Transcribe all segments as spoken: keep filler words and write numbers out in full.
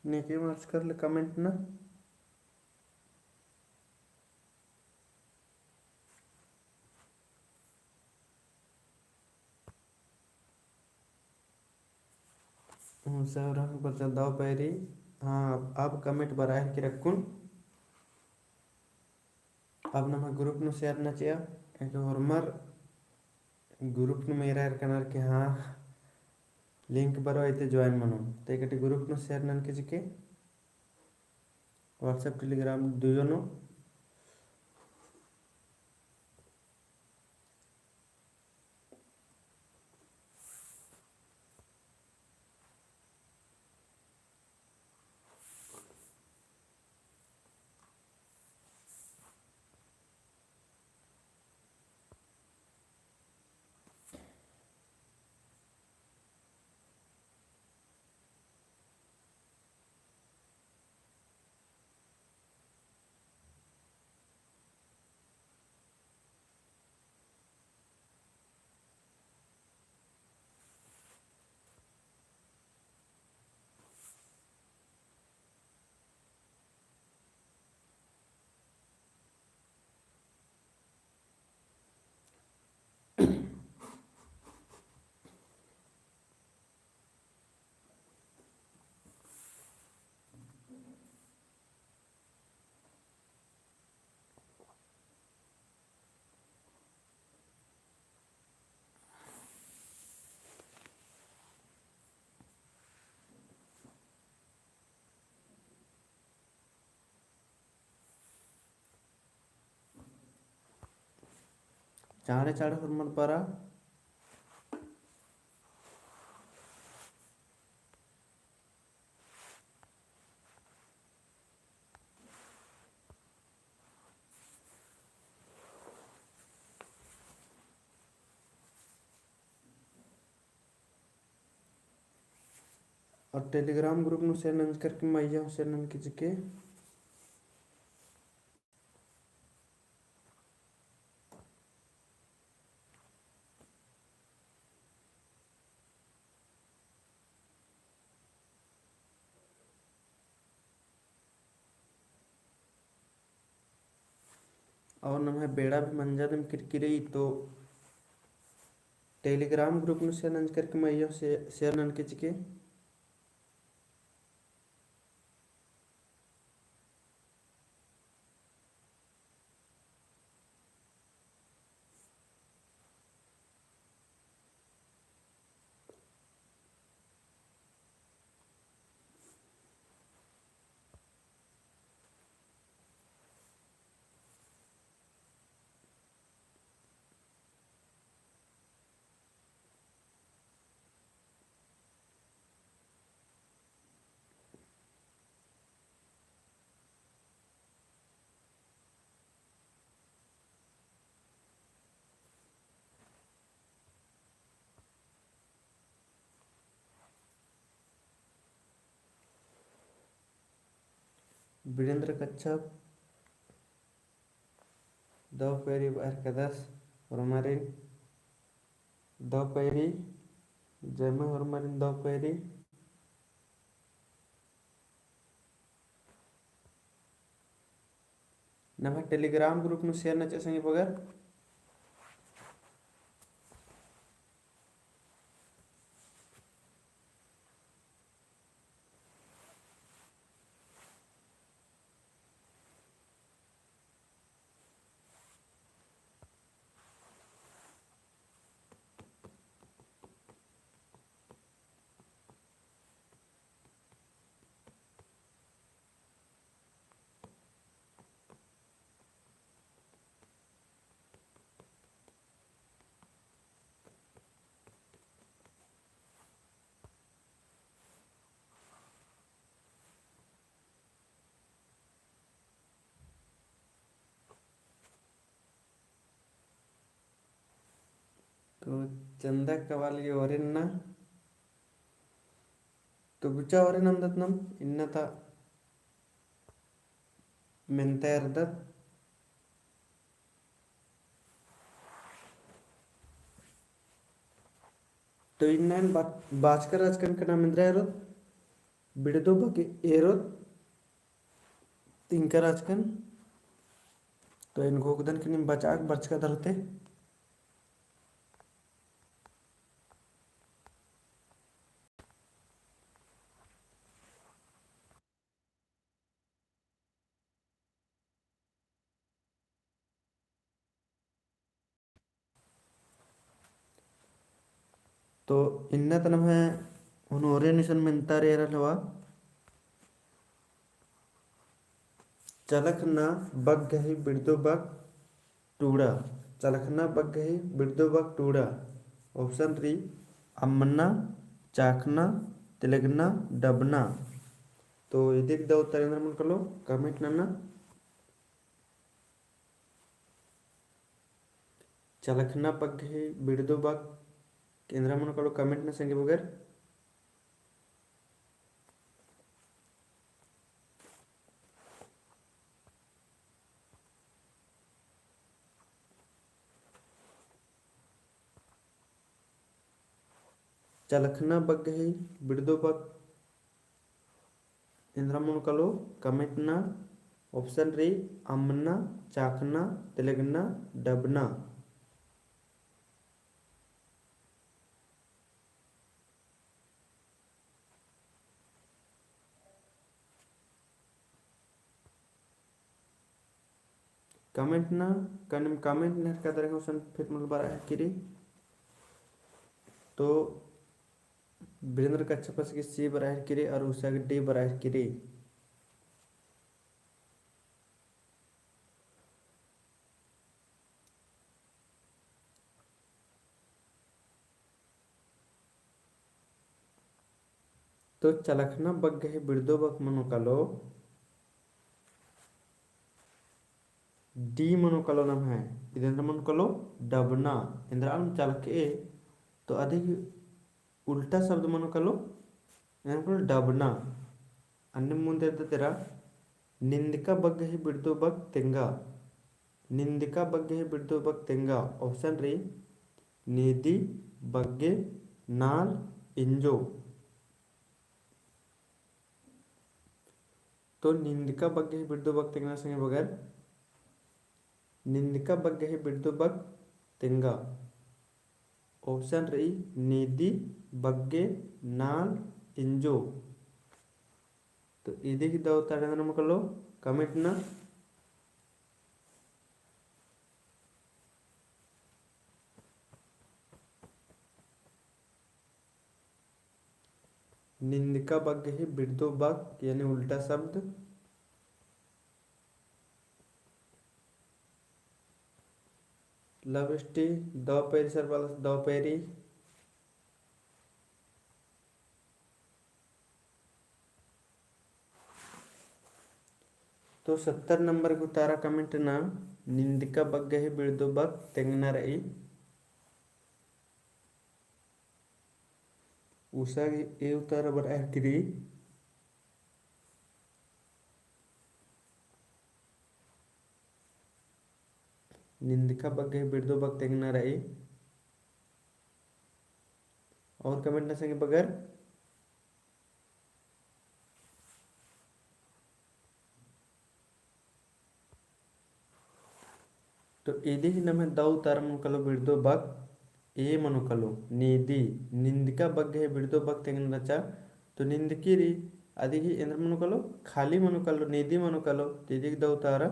नेके मार्च कर ले comment ना। हूँ, सब रंग बदल दव पैरी। हाँ, अब, अब comment बरायर की रखुन। अब नम्है group नू share नना चिआ, एक होरमर group नू मेरा एरकनर के हाँ, link बरो इते join मनो। ते एकटी group नू share नन के चिके, WhatsApp, Telegram दुयो नू। चाड़े चाड़े होरमर बरा। और Telegram group नू share नंजकर की मइय्याँ share नन की चिके। और नम्है बेड़ा भी मंजा दिम किरकिरई तो Telegram group नू share नंजकर की मइय्याँ share नन की चिके। बीरेंद्र कच्छप, दव पैरी बअर कदस, होरमारिन दव पैरी, जम्मे होरमारिन दव पैरी। नम्है Telegram group नू share नचा संगी बगर। तो चंदा कबाल गे ओरे नना। तो गुचा ओरे नन्दत नम इन्ना ता मेन्ता एरदत। तो इन्ना एन बा-, बाचका रहचकन का नाम एन्दरा एरोत, बिड़दो बक एरोत, तिंका रहचकन। तो एन घोखदन कि नीम बचाक बरचका धरते। तो इन्ना ता नम्है ओन ओरे निसन मेन्ता एरा लवा। चलखना बग्गही बिड़दो बक टूड़ा। चलखना बग्गही बिड़दो बक टूड़ा। Option री अम्मना, चाखना, तिलगना, डबना। तो इदिक दौ उत्तर एन्दरा मनो कालो comment नना। चलखना बग्गही बिड़दो बक एन्दरा मनो कालो comment नना संगी बगर। चलखना बग्गही बिड़दो बक एन्दरा मनो कालो comment नना। Option री अम्मना, चाखना, तिलगना, डबना। Comment नना, का नीम comment नना का दरंग हुसन फिर मल बरआ हेलरकी रई। तो बिरेन्द्र कच्छप गे C बरआ हेलरकी रई और उषा गे D बरआ हेलरकी रई। तो चलखना बग्गही बिड़दो बक मनो कालो D मनो कालो नम्है। इद एन्दरा मनो कालो डबना। एन्दरा आलम चलखए, तो अदिक उल्टा शब्द मनो कालो, एन्दरा मनो कालो डबना। अन्ने मुन्द एरदत एरा, निंदका बग्गही बिड़दो बक तेंगा। निंदका बग्गही बिड़दो बक तेंगा। Option री नीदी, बग्गे, नाल, इंजो। तो निंदका बग्गही बिड़दो बक तेंगना संगी बगर, निंदका बग्गही बिड़दो बक तेंगा। Option रई नीदी, बग्गे, नाल, इंजो। तो इदिक दौ उत्तर एन्दरा मनो कालो comment नना। निंदका बग्गही बिड़दो बक, यानी उल्टा शब्द। लव स्टी, दौ पैरी सर बालस, दौ पैरी। तो सत्तर नंबर गे उतारा comment नना, निंदका बग्गही बिड़दो बक तेंगना रई। उषा गे A उतारा बरआ हेलरकी रई। निंदका बग्गही बिड़दो बक तेंगना रई। और comment नना संगी बगर। तो इदिक नम्है दौ उतारा मनो कालो बिड़दो बक, A मनो कालो, नीदी, निंदका बग्गही बिड़दो बक तेंगना रहचा, तो निंदकी रई, अदिक ही एन्दरा मनो कालो, खाली मनो कालो, नीदी मनो कालो, तो इदिक दौ उतारा,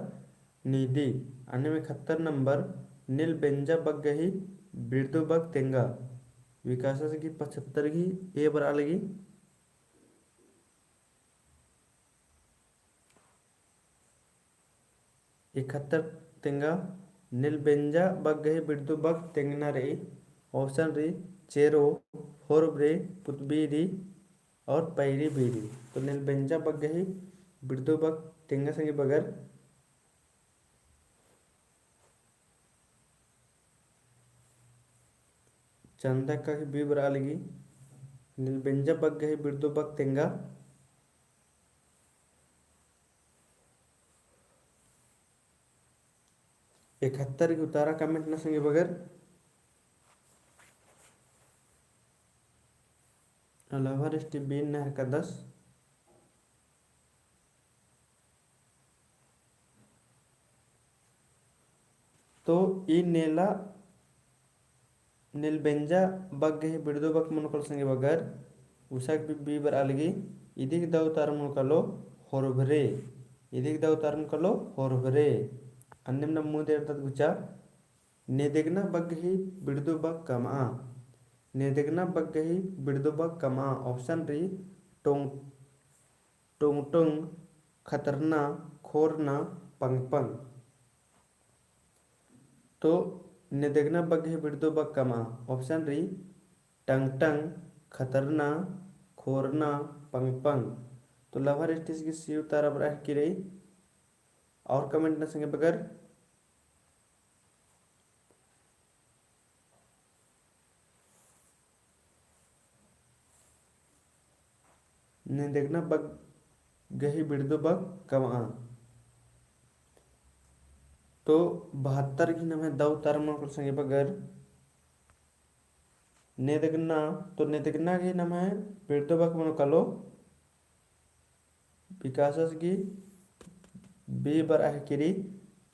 नीदी। अन्नेम इकहत्तर नंबर, नील बेंजा बग्गही बिड़दो बक तेंगा। विकास गे पचहत्तर गे A बरआ लगी। इकहत्तर तेंगा, नील बेंजा बग्गही बिड़दो बक तेंगना रई। Option रई चेरो, होरबरे, पुतबीरी और पैरी बीरी। तो नील बेंजा बग्गही बिड़दो बक तेंगा संगी बगर। चंदा का गही B बरआ लगी। नीलबेंजा बग्गे ही बिड़दो बक तेंगा। इकहत्तर गही उतारा comment ना संगी बगर। अलावा रेस्टी बीन नहर का दस। तो ई नेला नेलबेंजा बग्गे ही बिड़दो बक मनो कालो संगी बगर, उसाक भी बी बरआ लगी। इदिक दौ उतारा मनो कालो होरभरे, इदिक दौ उतारा मनो कालो होरभरे। अन्नेम ना मुन्द एरदत गुचा, नेदगना बग्गे ही बिड़दो बक कमआ, नेदगना बग्गे ही बिड़दो बक कमआ। Option री टोंग टोंग टोंग, खतरना, खोरना, पंग पंग। तो नेदगना बग्गे ही बिड़दो बक कमआ। Option री टंग टंग, खतरना, खोरना, पंग पंग। तो लभर स्टिस की सी उतारा बरआ हेके रई। और comment ना संगे बगर। नेदगना बग्गे ही बिड़दो बक कमआ। तो बहत्तर गही नम्है दौ उतारा मनो कालो संगी बगर। नेदगना, तो नेदगना गही नम्है बिड़दो बक मनो कालो विकासस गही बी बरआ हेके रई।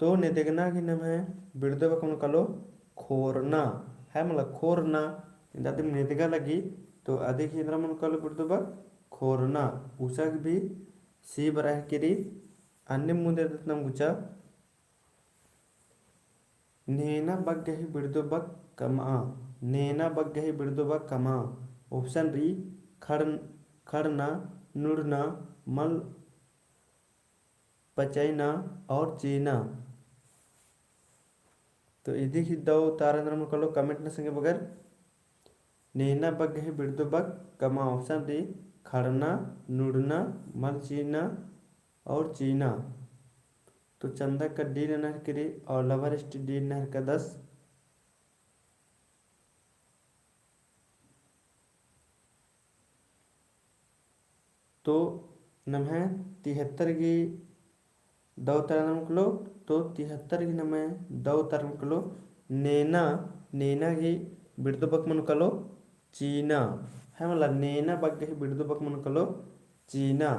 तो नेदगना गही नम्है बिड़दो बक मनो कालो खोरना, है मला खोरना। इन्दा दिम नेदगा लगी, तो अदिक ही एन्दरा मनो कालो बिड़दो बक खोरना। उसाक भी सी बरआ हेके रई। अन्नेम मुन्द एरदत नाम गुचा। नेना बग्गे ही बिड़दो बक कमआ, नेना बग्गे ही बिड़दो बक कमआ। Option री खड़-, खड़ना, नुड़ना, मल पचैना और चीना। तो इदिक ही दौ उतारा एन्दरा मनो कालो comment ना संगे बगर। नेना बग्गे ही बिड़दो बक कमआ। Option री खड़ना, नुड़ना, मल चीना और चीना। तो चंदा का डी नहर हेके रई और लभर स्टी डी नहर का दस। तो नम्है तिहत्तर गही दौ उतारा मनो कालो, तो तिहत्तर गही नम्है दौ उतारा मनो कालो, नेना, नेना गही बिड़दो बक मनो कालो, चीना, है मला नेना बग्गे ही बिड़दो बक मनो कालो चीना।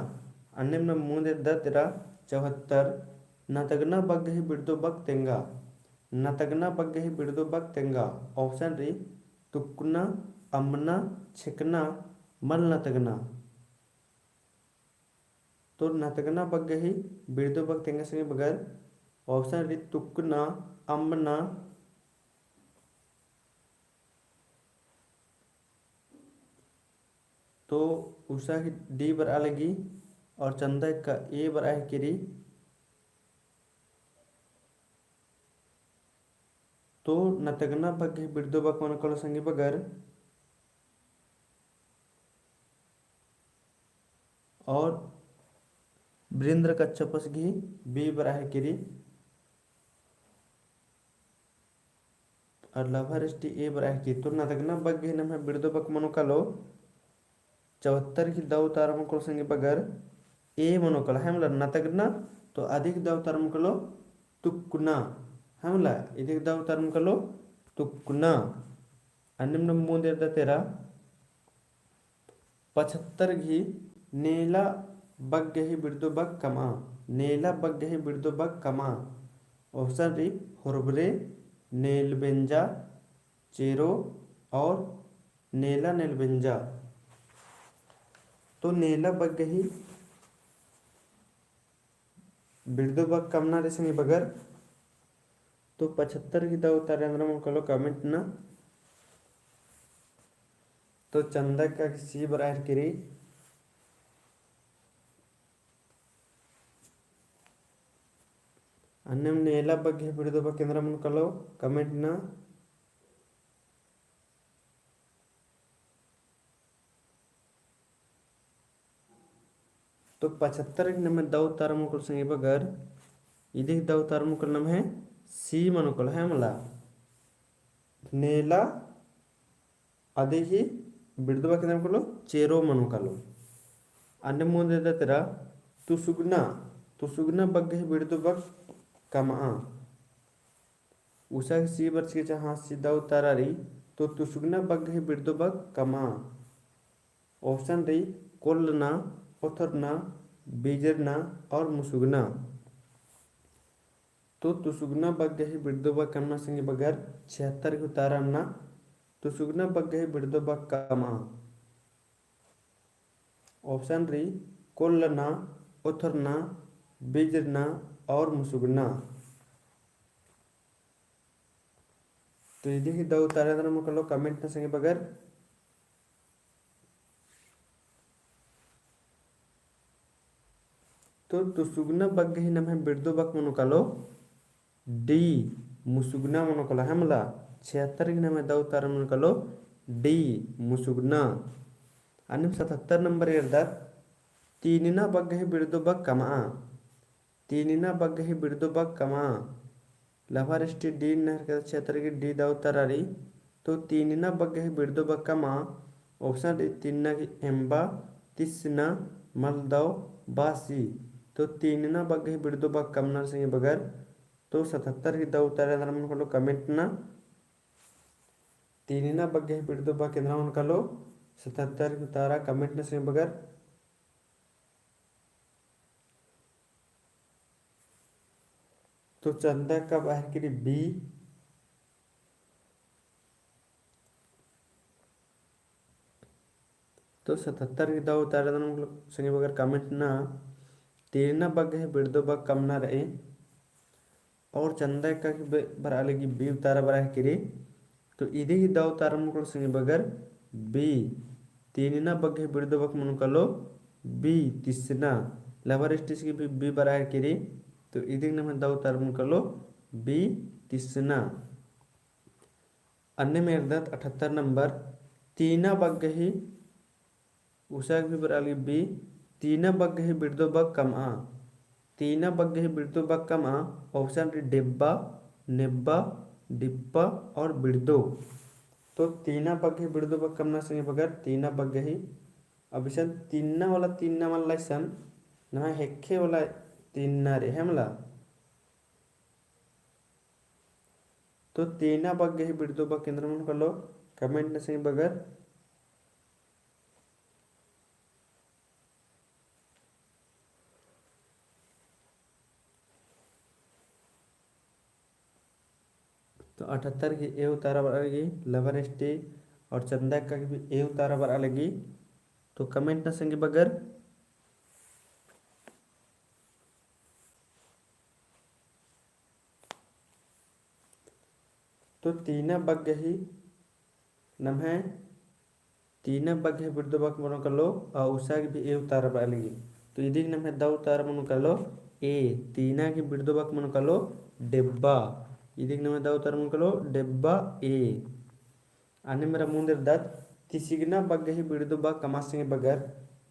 अन्नेम ना मुन्द एरदत एरा चौहत्तर, नतगना बग्गे ही बिड़दो बक तेंगा, नतगना बग्गे ही बिड़दो बक तेंगा। Option री तुकना, अम्मना, छेकना, मल नतगना। तो नतगना बग्गे ही बिड़दो बक तेंगा संगी बगर। Option री तुकना, अम्मना, तो उसाक डी बरआ लगी और चंदा का ए बरआ हेके रई। तो नतगना बग्गे ही बिड़दो बक मनो कालो संगी बगर। और बिरेंद्र कच्छपस गही बी बरआ हेके रई। और लभर स्टी ए बरआ हेके। तो नतगना बग्गे ही नम्है बिड़दो बक मनो कालो, चौहत्तर गही दौ उतारा मनो कालो संगी बगर, ए मनो कालो, है मला नतगना। तो अदिक दौ उतारा मनो कालो तुकना, है मला इदिक दौ उतारा मनो कालो तुकना। अन्नेम ना मुन्द एरदत एरा पचहत्तर गही नेला बग्गे ही बिड़दो बक कमआ, नेला बग्गे ही बिड़दो बक कमआ। Option री होरबरे, नेलबेंजा, चेरो और नेला नेलबेंजा। तो नेला बग्गे ही बिड़दो बक कमना रई संगी बगर। तो पचहत्तर गही दौ उतारा एन्दरा मनो कालो comment ना। तो चंदा का सी बरआ हेके रई। अन्नेम नेला बग्गे बिड़दो बक एन्दरा मनो कालो comment ना। तो पचहत्तर गही नम्है दौ उतारा मनो कालो संगी बगर, इदिक दौ उतारा मनो कालो नम्है सी मनो कालो, है मला नेला अदी ही बिड़दो बक एन्दरा मनो कालो, चेरो मनो कालो। अन्ने मुन्द एरदत एरा तुसुगना, तुसुगना बग्गे ही बिड़दो बक कमआ। उसा सी बरचकी चाहा सी दौ उतारा रई, तो तुसुगना बग्गे ही बिड़दो बक कमआ। Option रई कोल्लना, ओथरना, बीजरना और मुसुगना। तो तुसुगना बग्गे ही बिड़दो बक कमना संगी बगर छिहत्तर गही उतारा नना, तुसुगना बग्गे ही बिड़दो बक कमआ। Option रई कोल्लना, ओथरना, बीजरना और मुसुगना। तो इदी ही दौ उतारा एन्दरा मनो कालो comment ना संगी बगर। तो तुसुगना बग्गे ही नम्है बिड़दो बक मनो कालो D, मुसुगना मनो कालो, है मला। छिहत्तर गही नम्है दौ उतारा मनो कालो D, मुसुगना। अन्नेम सतहत्तर नंबर एरदत, तीनना बग्गे ही बिड़दो बक कमआ। तीनना बग्गे ही बिड़दो बक कमआ। लभार एसटी D नहर के क्षेत्र की D दौ उतारा रई। तो तीनना बग्गे ही बिड़दो बक कमआ। Option रई तीनना की एम्बा, तिसना, मलदौ, बासी। तो तीनना बग्गे ही बिड़दो बक कमना संगी बगर। तो सतहत्तर गही दौ उतारा एन्दरा मनो कालो comment ना। तीनना बग्गे ही बिड़दो बक एन्दरा मनो कालो, सतहत्तर गही उतारा comment ना संगी बगर। तो चंदा अक्का बरआ केरी B। तो सतहत्तर गही दौ उतारा एन्दरा मनो कालो संगी बगर comment ना। तीनना बग्गे ही बिड़दो बक कमना रई। और चंदा अक्का गही ब-, बरआ लगी B उतारा बरआ केरी। तो इदी ही दौ उतारा मनो कालो संगी बगर B, तीनना बग्गे ही बिड़दो बक मनो कालो B, तिसना। लभार एसटी गही भी B बरआ केरी। तो इदी गही नम्है दौ उतारा मनो कालो B, तिसना। अन्नेम एरदत अठहत्तर नंबर, तीना बग्गे ही उसा गही भी बरआ लगी B, तीना बग्गे ही बिड़दो बक कमआ। तीना बग्गे ही बिड़दो बक कमआ। Option रई डेब्बा, नेब्बा, डिप्पा और बिड़दो। तो तीना बग्गे ही बिड़दो बक कमना संगी बगर तीना बग्गे ही, अब इसन तीना वाला तीना मल्ला इसन, नम्है हेक्खे वाला तीना रई, है मला। तो तीना बग्गे ही बिड़दो बक एन्दरा मनो कालो comment ना संगी बगर। तो अठहत्तर गही A उतारा बरआ लगी, लभार एसटी और चंदा अक्का गही भी A उतारा बरआ लगी। तो comment ना संगी बगर। तो तीना बग्गे ही नम्है तीना बग्गे ही बिड़दो बक मनो कालो, आ उसा गही भी A उतारा बरआ लगी। तो इदी गही नम्है दौ उतारा मनो कालो A, तीना गही बिड़दो बक मनो कालो डेब्बा। इदी गही नम्है दौ उतारा मनो कालो डेब्बा A। अन्नेम एरा मुन्द एरदत, तिसिगना बग्गे ही बिड़दो बक कमआ संगी बगर,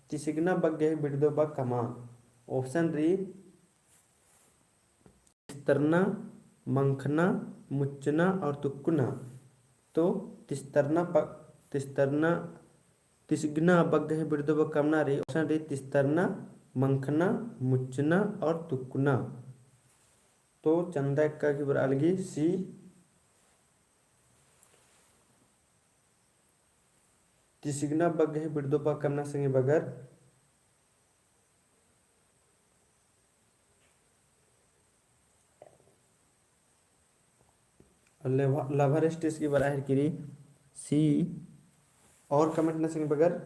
तिसिगना बग्गे ही बिड़दो बक कमआ। Option रई तिस्तरना, मंखना, मुच्चना और तुक्कना। तो तिस्तरना प-, तिस्तरना, तिसिगना बग्गे ही बिड़दो बक कमना रई, option रई तिस्तरना, मंखना, मुच्चना और तुक्कना। तो चंदा अक्का गही बरआ लगी C। तिसिगना बग्गे ही बिड़दो बक कमना संगी बगर। लभा-, लभार एसटी गही बरआ केरी C। और comment ना संगी बगर।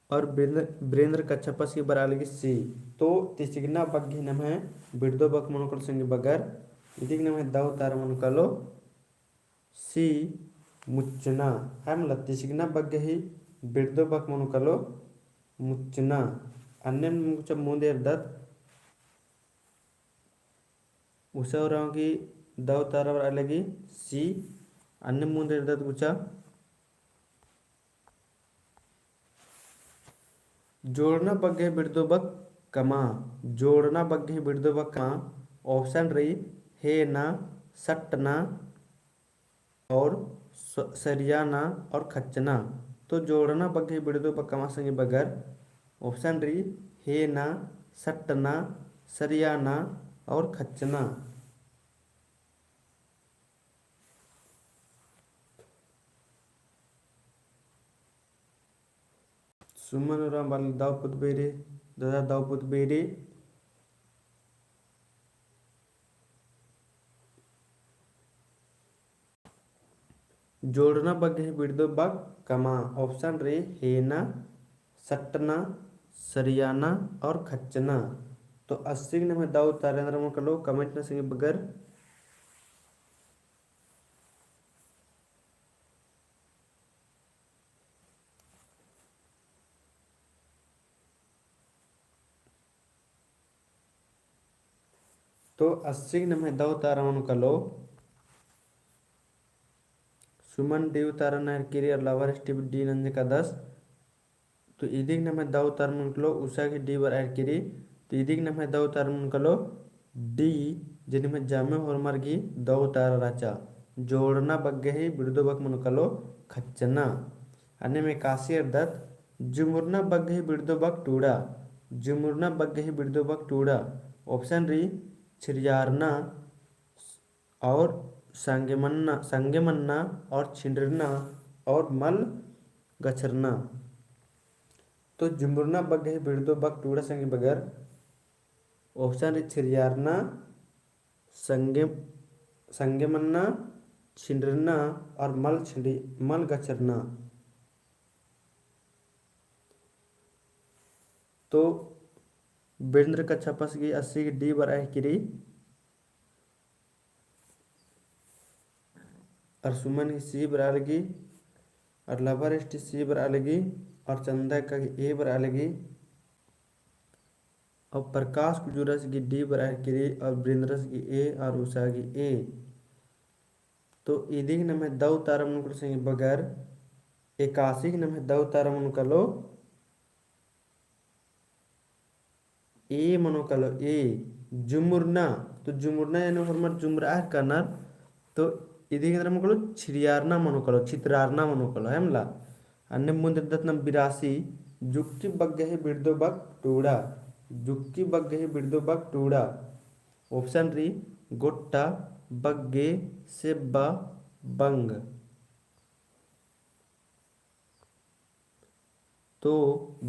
और बिरेंद्र, बिरेंद्र कच्छपस गही बरआ लगी C। तो तिसिगना बग्गे ही नम्है बिड़दो बक मनो कालो संगी बगर, इदी गही नम्है दौ उतारा मनो कालो C, मुच्चना। है मला, तिसिगना बग्गे ही बिड़दो बक मनो कालो मुच्चना। अन्नेम गुचा मुन्द एरदत उसा उराँव गही दौ उतारा बरआ लगी C। अन्नेम मुन्द एरदत गुचा जोड़ना बग्गे ही बिड़दो बक कमआ। जोड़ना बग्गे ही बिड़दो बक कमआ। Option रई हेना, सट्टना और स-, सरियाना और खच्चना। तो जोड़ना बग्गे बिड़दो बक कमा संगी बगर। Option री, हेना, सट्टना, सरियाना और खच्चना। सुमन उराँव बरआ लगी दव पुत बेरी, दादा दव पुत बेरी। जोड़ना बग्गे बिड़दो बक कमा। Option री, हेना, सट्टना, सरियाना और खच्चना। तो अस्सी गे नम्है दव उतारा एन्दरा मनो कालो, comment ना संगी बगर। तो अस्सी गे नम्है दव उतारा मनो कालो। सुमन D उतारा नना एरकी रई और लवर स्टीव D नंजकादस। तो इदिगे नम्है दव उतारा मनो कालो, उसा गही D बरआ एरकी रई। तो इदिगे नम्है दव उतारा मनो कालो D, जे निम्है जामे होरमर गही दव उतारा रहचा। जोड़ना बग्गे ही बिड़दो बक मनो कालो खच्चना। अन्नेम एकासी एरदत, जुमुरना बग्गे ही बिड़दो बक टूड़ा। जुमुरना बग्गे ही बिड़दो बक टूड़ा। Option री, छिरियारना और संगे मन्ना, संगे मन्ना और छिंडरना और मल गछरना। तो जुमुरना बग्गे ही बिड़दो बक टूड़ा संगी बगर। Option री, छिरियारना, संगे, संगे मन्ना, छिंडरना और मल छिंडी, मल गछरना। तो बिरेंद्र कच्छपस गही अस्सी गही D बरआ एरकी रई। और सुमन गही C बरआ लगी, और लवर स्टी C बरआ लगी, और चंदा का गही A बरआ लगी, और प्रकाश कुजूरस गही D बरआ एरकी रई, और बिरेंद्रस गही A, और उषा गही A। तो इदिगे नम्है दव उतारा मनो कालो संगी बगर, एकासी गे नम्है दव उतारा मनो कालो, A मनो कालो, A, जुमुरना। तो जुमुरना यानी होरमर जुमरआ कानर। तो इदिगे एन्दरा मनो कालो, छिरियारना मनो कालो, छितरारना मनो कालो, है मला। अन्नेम मुन्द एरदत नम बिरासी, जुक्की बग्गे ही बिड़दो बक टूड़ा। जुक्की बग्गे ही बिड़दो बक टूड़ा। Option री, गोट्टा, बग्गे, सेब्बा, बंग। तो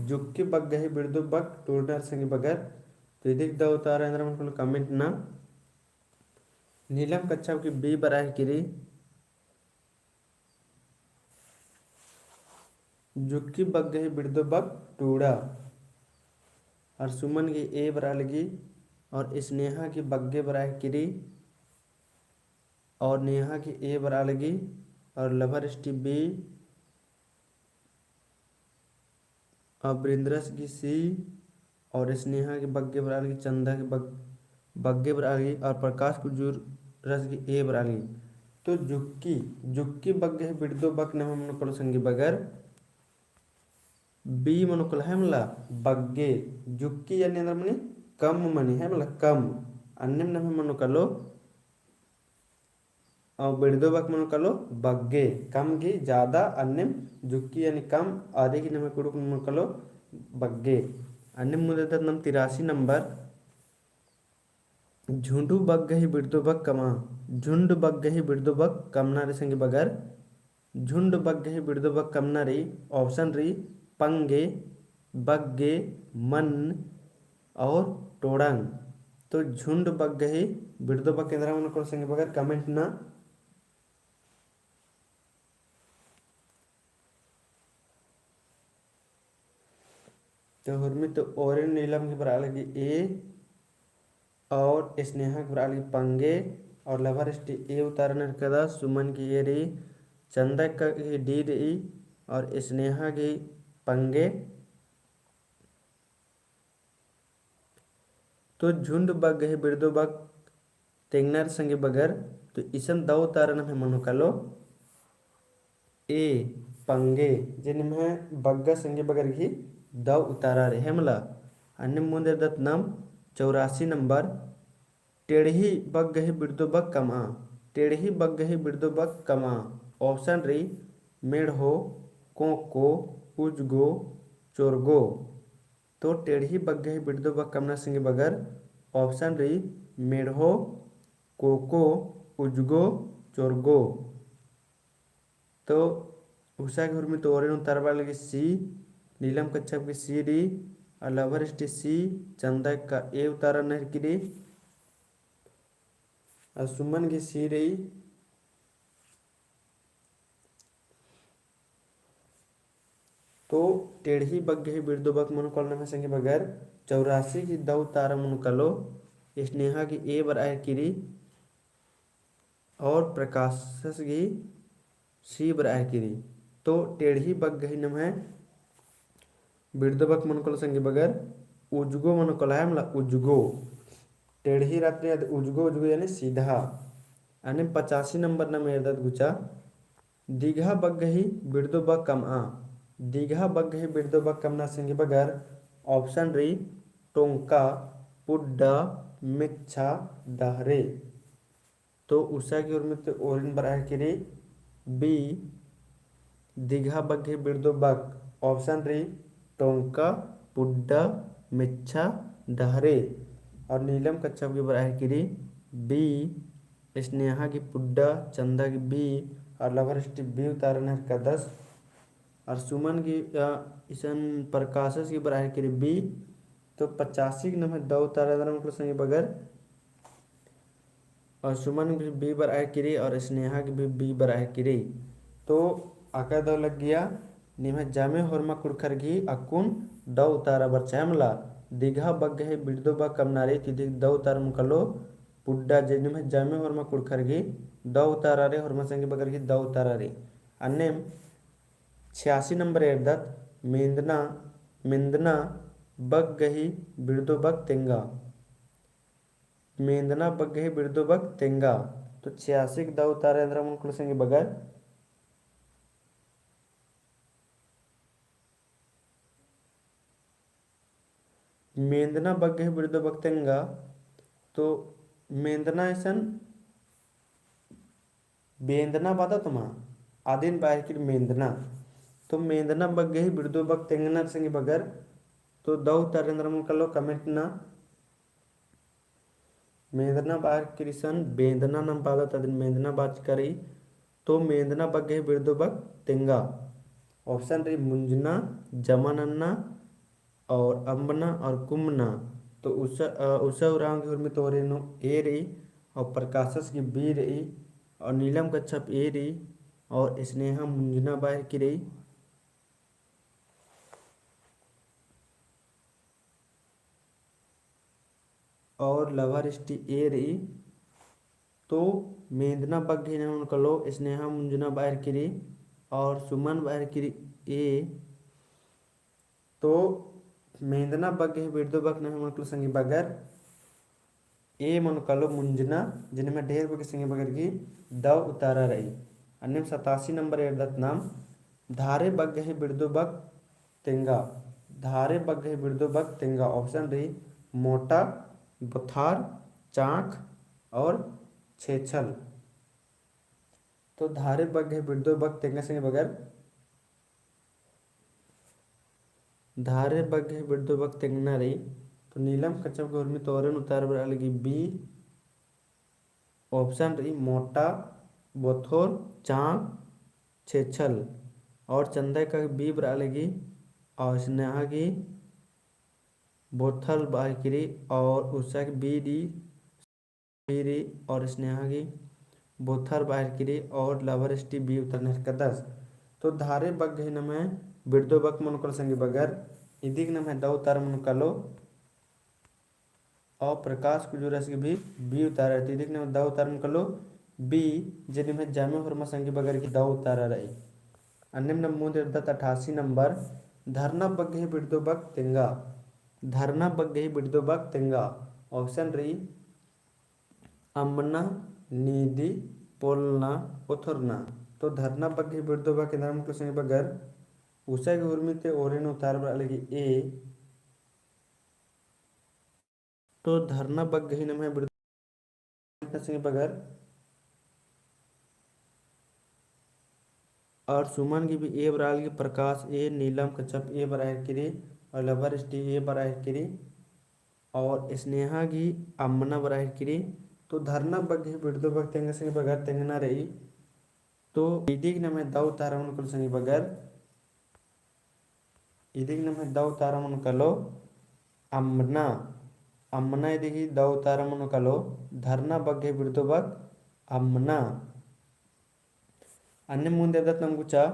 जुक्की बग्गे ही बिड़दो बक टूड़नर संगी बगर। तो इदिगे दव उतारा एन्दरा मनो कालो comment ना। नीलम कच्छप गही B बरआ एरकी रई। जुक्की बग्गे ही बिड़दो बक टूड़ा। और सुमन गही A बरआ लगी, और स्नेहा गही बग्गे बरआ एरकी रई, और नेहा गही A बरआ लगी, और लवर स्टी B, और बिरेंद्रस गही C, और स्नेहा गही बग्गे बरआ लगी, चंदा गही बग-, बग्गे बरआ लगी, और प्रकाश कुजूरस गही A बरआ लगी। तो जुक्की, जुक्की बग्गे ही बिड़दो बक नम्है मनो कालो संगी बगर, B मनो कालो, है मला, बग्गे। जुक्की यानी एन्दरा मनी, कम मनी, है मला, कम। अन्नेम नम्है मनो कालो, और बिड़दो बक मनो कालो बग्गे, कम गही ज्यादा, अन्नेम जुक्की यानी कम, आदि गही नम्है कुँड़ुख़ मनो कालो बग्गे। अन्नेम मुन्द एरदत नम तिरासी नंबर। झुंडु बग्गे ही बिड़दो बक कमा। झुंड बग्गे ही बिड़दो बक कमना रई संगी बगर। झुंड बग्गे ही बिड़दो बक कमना रई, option रई पंगे, बग्गे, मन और टोड़ंग। तो झुंड बग्गे ही बिड़दो बक एन्दरा मनो कालो संगी बगर comment ना। तो हुरमी तो ओरिन नीलम गही बरआ लगी A, और स्नेहा गही बरआ लगी पंगे, और लवर स्टी A उतारा नरकदा, सुमन गही A रई, चंदा का गही D रई, और स्नेहा गही पंगे। तो झुंड बग्गे ही बिड़दो बक तेंगना रई संगी बगर, तो इसन दव उतारा नम्है मनो कालो। A, पंगे, जे निम्है बग्गे संगी बगर गही दव उतारा रई, है मला। अन्नेम मुन्द एरदत नम चौरासी नंबर। टेड़ही बग्गही बिड़दो बक कमआ। टेड़ही बग्गही बिड़दो बक कमआ। Option रई मेड़हो, कोको, उजगो, चोरगो। तो टेड़ही बग्गही बिड़दो बक कमना संगी बगर option रई मेड़हो, कोको, उजगो, चोरगो। तो उसा गे हुरमी तो ओरे नू उतारा बरआ लगी C, नीलम कच्छप गे C रई, और लभर इष्टी C, चंदा का A उतारा नहर की रई, और सुमन गे C रई। तो टेड़ही बग्गही बिड़दो बक मनो कालो नम्है संगी बगर चौरासी गे दौ उतारा मनो कालो, स्नेहा गे A बरआ हेलकी रई और प्रकाशस गे C बरआ हेलकी रई। तो टेड़ही बग्गही नम्है बिड़दो बक मनो कालो संगी बगर उजगो मनो कालो है मला उजगो। टेड़ही रातरी अद उजगो उजगो यानी सीधा। अन्नेम पचासी नंबर नम एरदत गुचा। दिगहा बग्गही बिड़दो बक कमआ। दिगहा बग्गही बिड़दो बक कमना संगी बगर option रई टोंका, पुड्डा, मेच्छा, डहरे। तो उसा गे उर्मी ते ओरिन बरआ हेलकी रई B, दिगहा बग्गही बिड़दो बक, option रई टोंका, पुड्डा, मेच्छा, डहरे। और नीलम कच्छप गे बरआ हेलकी रई B, स्नेहा गे पुड्डा, चंदा गे B, और लभर इष्टी B उतारा नहर कादस। और सुमन गे, अ, इसन प्रकाशस गे बरआ हेलकी रई B, तो पचासी गे नम्है दौ उतारा एन्दरा मनो कालो संगी बगर और सुमन गे भी B बरआ हेलकी रई और स्नेहा गे भी B बरआ हेलकी रई। तो अका दौ लग्गिया, निम्है जामे होरमा कुँड़ुख़र गही अक्कुन दौ उतारा बरचा है मला। दिगहा बग्गही बिड़दो बक कमना रई, तो इदी गे दौ उतारा मनो कालो पुड्डा, जे निम्है जामे होरमा कुँड़ुख़र गही दौ उतारा रई, होरमा संगी बगर गही दौ उतारा रई। अन्नेम छियासी नंबर एरदत, मेंदना, मेंदना बग्गही बिड़दो बक तेंगा। मेंदना बग्गही बिड़दो बक तेंगा। तो छियासी गे दौ उतारा एन्दरा मनो कालो संगी बगर। मेंदना बग्गही बिड़दो बक तेंगा। तो मेंदना इसन बेंदना बअदत मा, अदिन बरआ हेलकी रई मेंदना। तो मेंदना बग्गही बिड़दो बक तेंगना संगी बगर। तो दौ उतारा एन्दरा मनो कालो comment नना। मेंदना बरआ हेलकी रई इसन बेंदना नाम बअदत, अदिन मेंदना बाचका रई। तो मेंदना बग्गही बिड़दो बक तेंगा। Option रई मुंजना, जमा नन्ना, और अम्बना और कुम्बना। तो उसा, अ, उसा उराँव गे हुरमी तो ओरे नू A रई, और प्रकाशस गे B रई, और नीलम कच्छप A रई, और स्नेहा मुंजना बरआ हेलकी रई। और लभर इष्टी A रई। तो मेंदना बग्गही नम्है मनो कालो स्नेहा मुंजना बरआ हेलकी रई और सुमन बरआ हेलकी रई A। तो मेंदना बग्गही बिड़दो बक नम्है मनो कालो संगी बगर A मनो कालो मुंजना, जे निम्है ढेर बग्गे संगी बगर गही दौ उतारा रई। अन्नेम सतासी नंबर एरदत नाम धारे बग्गही बिड़दो बक तेंगा। धारे बग्गही बिड़दो बक तेंगा। Option रई मोटा, बोथार, चाँख और छेछल। तो धारे बग्गही बिड़दो बक तेंगा संगी बगर धारे बग्गही बिड़दो बक तेंगना रई। तो नीलम कच्छप गे हुरमी तो ओरे नू उतारा बरआ लगी B, option रई मोटा, बोथोर, चाँख, छेछल। और चंदा का गे B बरआ लगी, और स्नेहा गे बोथल बरआ हेलकी रई, और उसा गे B रई, B रई, और स्नेहा गे बोथल बरआ हेलकी रई, और लभर इष्टी B उतारा नहर कादस। तो धारे बग्गही नम्है बिड़दो बक मनो कालो संगी बगर, इदी गे नम्है दौ उतारा मनो कालो। और प्रकाश कुजूरस गे भी B उतारा रई, तो इदी गे नम्है दौ उतारा मनो कालो B, जे निम्है जामे होरमा संगी बगर गही दौ उतारा रई। अन्नेम नम मुन्द एरदत अठासी नंबर, धरना बग्गही बिड़दो बक तेंगा। धरना बग्गही बिड़दो बक तेंगा। Option रई अम्बना, नीदी, पोलना, ओथोरना। तो धरना बग्गही बिड़दो बक एन्दरा मनो कालो संगी बगर, उसा गे हुरमी ते ओरे नू उतारा बरआ लगी A। तो धरना बग्गही नम्है बिड़दो संगी बगर। और सुमन गे भी A बरआ लगी, प्रकाश A, नीलम कच्छप A बरआ केरी, और लवर एसटी A बरआ केरी, और स्नेहा गे अम्मना बरआ केरी। तो धरना बग्गे ही बिड़दो बक तेंगा संगी बगर तेंगना रई। तो इदिक नम्है दव उतारा मनो कालो संगी बगर, इदिक नम्है दव उतारा मनो कालो अम्मना, अम्मना इदिक ही दव उतारा मनो कालो, धरना बग्गे ही बिड़दो बक अम्मना। अन्नेम मुन्द एरदत नम गुचा,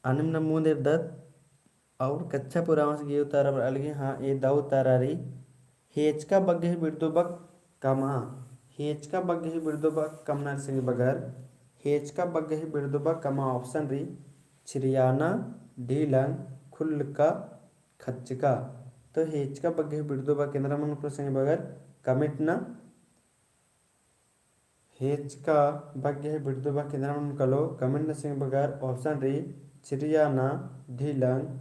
अन्नेम नम मुन्द एरदत, और कच्छप उराँवस गे उतारा बरआ लगी, हाँ, ए दव उतारा रई। हेचका बग्गे ही बिड़दो बक कमआ, हेचका बग्गे ही बिड़दो बक कमना रई संगी बगर, हेचका बग्गे ही बिड़दो बक कमआ option रई, छिरियाना, ढीलंग, खुल्लका, खच्चका। तो हेचका बग्गे ही बिड़दो बक एन्दरा मनो कालो संगी बगर, comment ना। हेचका बग्गे ही बिड़दो बक एन्दरा मनो कालो, comment ना संगी बगर, option रई, छिरियाना, ढीलंग,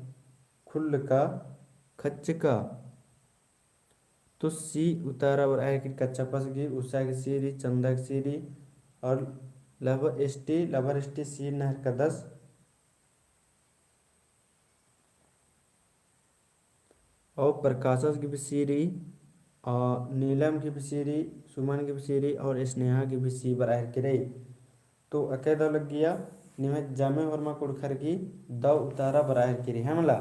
खुल्लका, खच्चका। तो C उतारा बरआ केरी कच्छपस गे, उसा गे C रई, चंदा गे C रई, और लवर एसटी, लवर एसटी C नहर कदस। और प्रकाशस गे भी C रई, और नीलम गे भी C रई, सुमन गे भी C रई, और स्नेहा गे भी C बरआ केरी। तो अकय दव लग्गिया, निम्है जम्मे होरमा कुँड़ुख़र गे दव उतारा बरआ केरी, है मला।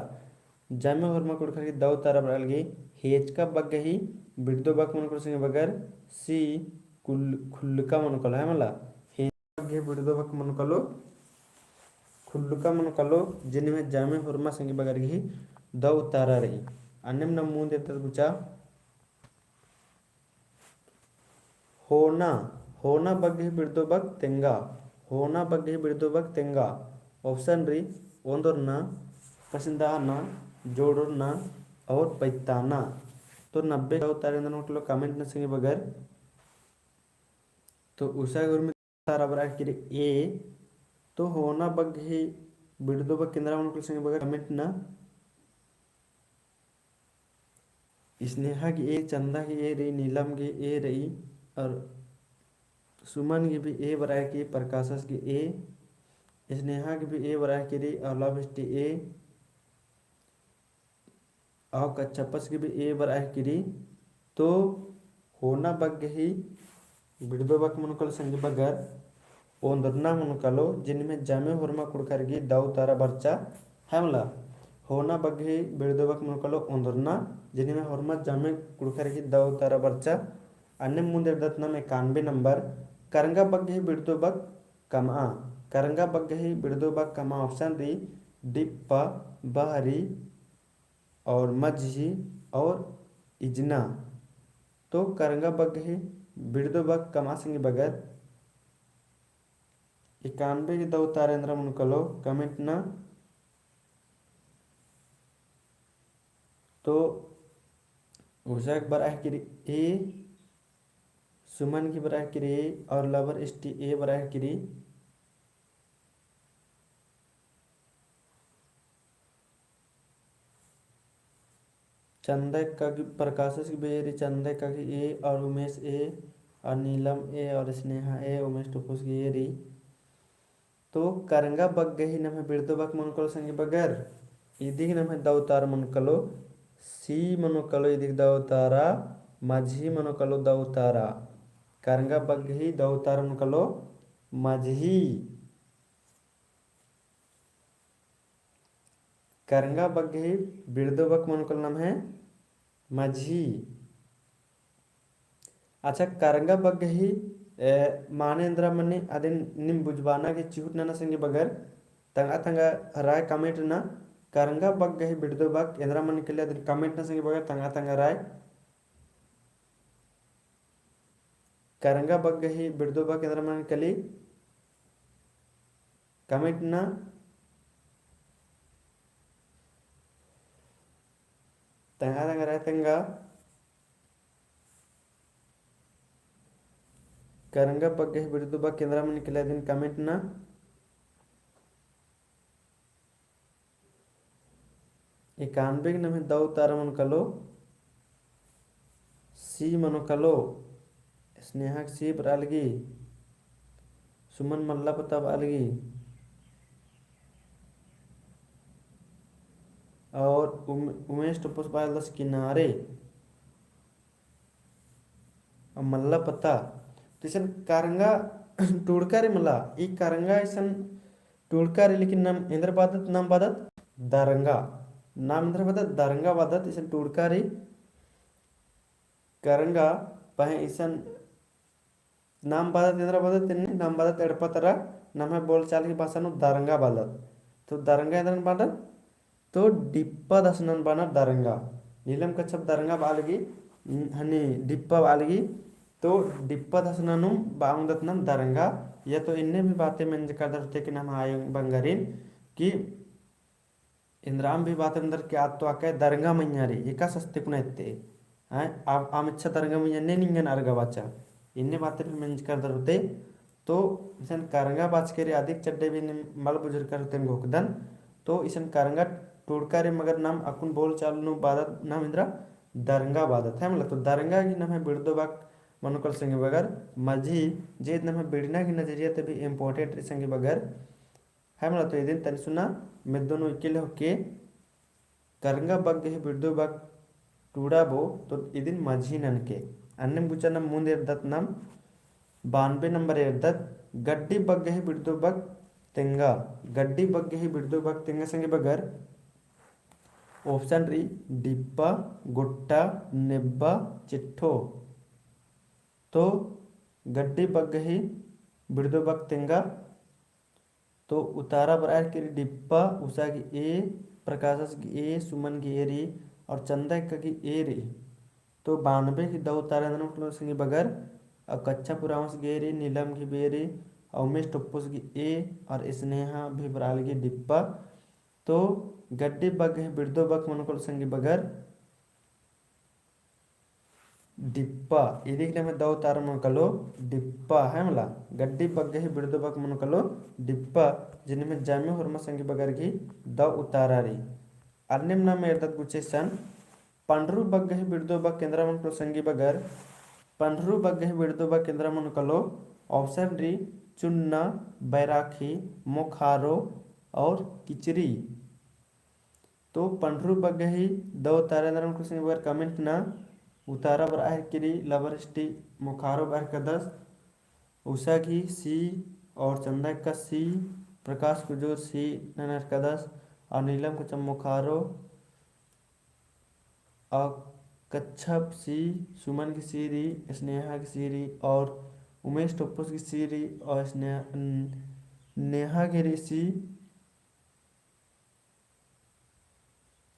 जम्मे होरमा कुँड़ुख़र गे दव उतारा बरआ लगी, हेचका बग्गे ही बिड़दो बक मनो कालो संगी बगर, C कुल-, खुल्लका मनो कालो, है मला। बग्गे बिड़दो बक मनो कालो, खुल्लका मनो कालो, जे निम्है जम्मे होरमा संगी बगर गे ही दव उतारा रई। अन्नेम नम मुन्द एरदत गुचा। होना, होना बग्गे ही बिड़दो बक तेंगा, होना बग्गे ही बिड़दो बक तेंगा। Option रई, ओन्दरना, कसिंदाना, जोड़ना और पैताना। तो नब्बे दव उतारा एन्दरा मनो कालो comment ना संगी बगर। तो उसा गे उर्मी उतारा बरआ केरी A, तो होना बग्गे ही बिड़दो बक एन्दरा मनो कालो संगी बगर comment ना। स्नेहा गे A, चंदा गे A रई, नीलम गे A रई, और सुमन गे भी A बरआ केरी, प्रकाशस गे A, स्नेहा गे भी A बरआ केरी, और लव एसटी A, और कच्छपस गे भी A बरआ केरी। तो होना बग्गे ही बिड़दो बक मनो कालो संगी बगर, ओन्दरना मनो कालो, जे निम्है जम्मे होरमा कुँड़ुख़र गे दव उतारा बरचा, है मला। होना बग्गे ही बिड़दो बक मनो कालो ओन्दरना, जे निम्है होरमा जम्मे कुँड़ुख़र गे दव उतारा बरचा। अन्नेम मुन्द एरदत नम एकानबे नंबर, करंगा बग्गे ही बिड़दो बक कमआ, करंगा बग्गे ही बिड़दो बक कमआ। Option रई, डिप्पा, बहरी, और मझी और इजना। तो करंगा बग्गे ही बिड़दो बक कमआ संगी बगर, एकानबे गे दव उतारा एन्दरा मनो कालो comment ना। तो उसा गे बरआ केरी A, सुमन गे बरआ केरी A और लवर एसटी A बरआ केरी। चंदा का गे, प्रकाशस गे भी A रई, चंदा का गे A और उमेश A और नीलम A और स्नेहा A, उमेश टुपुस गे A रई। तो करंगा बग्गे ही नम्है बिड़दो बक मनो कालो संगी बगर, इदिक नम्है दव उतारा मनो कालो, C मनो कालो इदिक दव उतारा, मझी मनो कालो दव उतारा। करंगा बग्गे ही दव उतारा मनो कालो मझी। करंगा बग्गे ही बिड़दो बक मनो कालो नम्है मझी। अच्छा, करंगा बग्गे ही, ए, माने एन्दरा मनी अदिन नीम बुझबाना गे चिहुट नना संगी बगर, तंगआ तंगआ राय comment ना। करंगा बग्गे ही बिड़दो बक एन्दरा मनी काली अदिन comment ना संगी बगर, तंगआ तंगआ राय। करंगा बग्गे ही बिड़दो बक एन्दरा मनी काली comment ना। तंगआ तंगआ राय तंगआ। करंगा बग्गे ही बिड़दो बक एन्दरा मनी काली अदिन comment ना। एकानबे गे नम्है दव उतारा मनो कालो, C सी मनो कलो, स्नेहा की सी बरआ लगी, सुमन मल्ला पता बआ लगी, और उम-, उमेश टोप्पोस बआ लगदस किनारे, और मल्ला पता। तो इसन करंगा टूड़का रई मला, ई करंगा इसन टूड़का रई, लेकिन नाम एन्दरा बअदत, नाम बअदत दरंगा। नाम एन्दरा बअदत, दरंगा बअदत, इसन टूड़का रई। करंगा पहें इसन नाम बअदत, एन्दरा बअदत, इन्ने नाम बअदत एड़पा तरा, नम्है बोलचाल की भाषा नू दरंगा बअदत। तो दरंगा एन्दरन बअदत, तो डिप्पा धसनन बअनर दरंगा। नीलम कच्छप दरंगा बआ लगी, हनी डिप्पा बआ लगी, तो डिप्पा धसना नू बआ ओंगदत नाम दरंगा। या तो इन्ने भी बातें मेंजका दरते कि नम्है आयो बंगरिन कि एन्दराम भी बात एन्दर कि आद तो अकय दरंगा मइय्याँ रई, एकासे अस्ते कुना एत्ते। हैं, आम, आम इच्छा दरंगा मइय्याँ ने निंगन अरगा बाचा। इन्ने बातें भी मेंजकर दरुते। तो इसन करंगा बाचके रई, अधिक चड्डे भी निम मल बुझुरकर होते घोखदन। तो इसन करंगा टूड़का रई, मगर नाम अक्कुन बोलचाल नू बअदत नाम एन्दरा दरंगा बअदत है मला। तो दरंगा गही नम्है बिड़दो बाक मनो कलो संगी बगर मझी, जे नम्है बिड़ना गही नजरिया ती भी important रई संगी बगर है मला। तो इदिन तनी सुना मेद्दो नू इक्किल होके करंगा बग्गे ही बिड़दो बक टूड़ाबो, तो इदिन मझी ननके। अन्नेम गुचा नाम मुन्द एरदत नाम बानबे नंबर एरदत, गड्डी बग्गे ही बिड़दो बक तेंगा। गड्डी बग्गे ही बिड़दो बक तेंगा संगी बगर option रई डिप्पा, गोट्टा, नेब्बा, चिट्ठो। तो गड्डी बग्गे ही बिड़दो बक तेंगा। तो उतारा बरआ केरी डिप्पा, उषा गही ए, प्रकाशस गही ए, सुमन गही ए रई और चंदा एक्का गही ए रई। तो बानबे गही दौ उतारा एन्दरन कलो संगी बगर, और कच्छप उराँवस गही ए रई, नीलम गही बे रई, और उमेश टोप्पोस गही ए, और स्नेहा भी बरआ लगी डिप्पा। तो गड्डी बग्गे ही बिड़दो बक मनो कलो संगी बगर, डिप्पा, इदिक नम्है दौ उतारा मनो कलो डिप्पा है मला। गड्डी बग्गे ही बिड़दो बक मनो कलो डिप्पा, जे निम्है जामे होरमा संगी बगर गही दौ उतारा रई। अन्नेम नाम एरदत गुचा इसन, पंडरू बग्गे ही बिड़दो बक एन्दरा मनो कलो संगी बगर, पंडरू बग्गे ही बिड़दो बक एन्दरा मनो कलो, option रई चुन्ना, बैराखी, मोखारो और किचरी। तो पंडरू बग्गे ही दौ उतारा एन्दरन कलो संगी बगर comment ना। उतारा बरआ केरी लबर एसटी मोखारो बरआ केरदस, उषा गही सी और चंदा एक्का सी, प्रकाश कुजूर सी ननर केरदस और नीलम कच्छप मोखारो और कच्छप सी, सुमन गही सी रई, स्नेहा गही सी रई और उमेश टोप्पोस गही सी रई और स्नेहा, नेहा गही रई सी।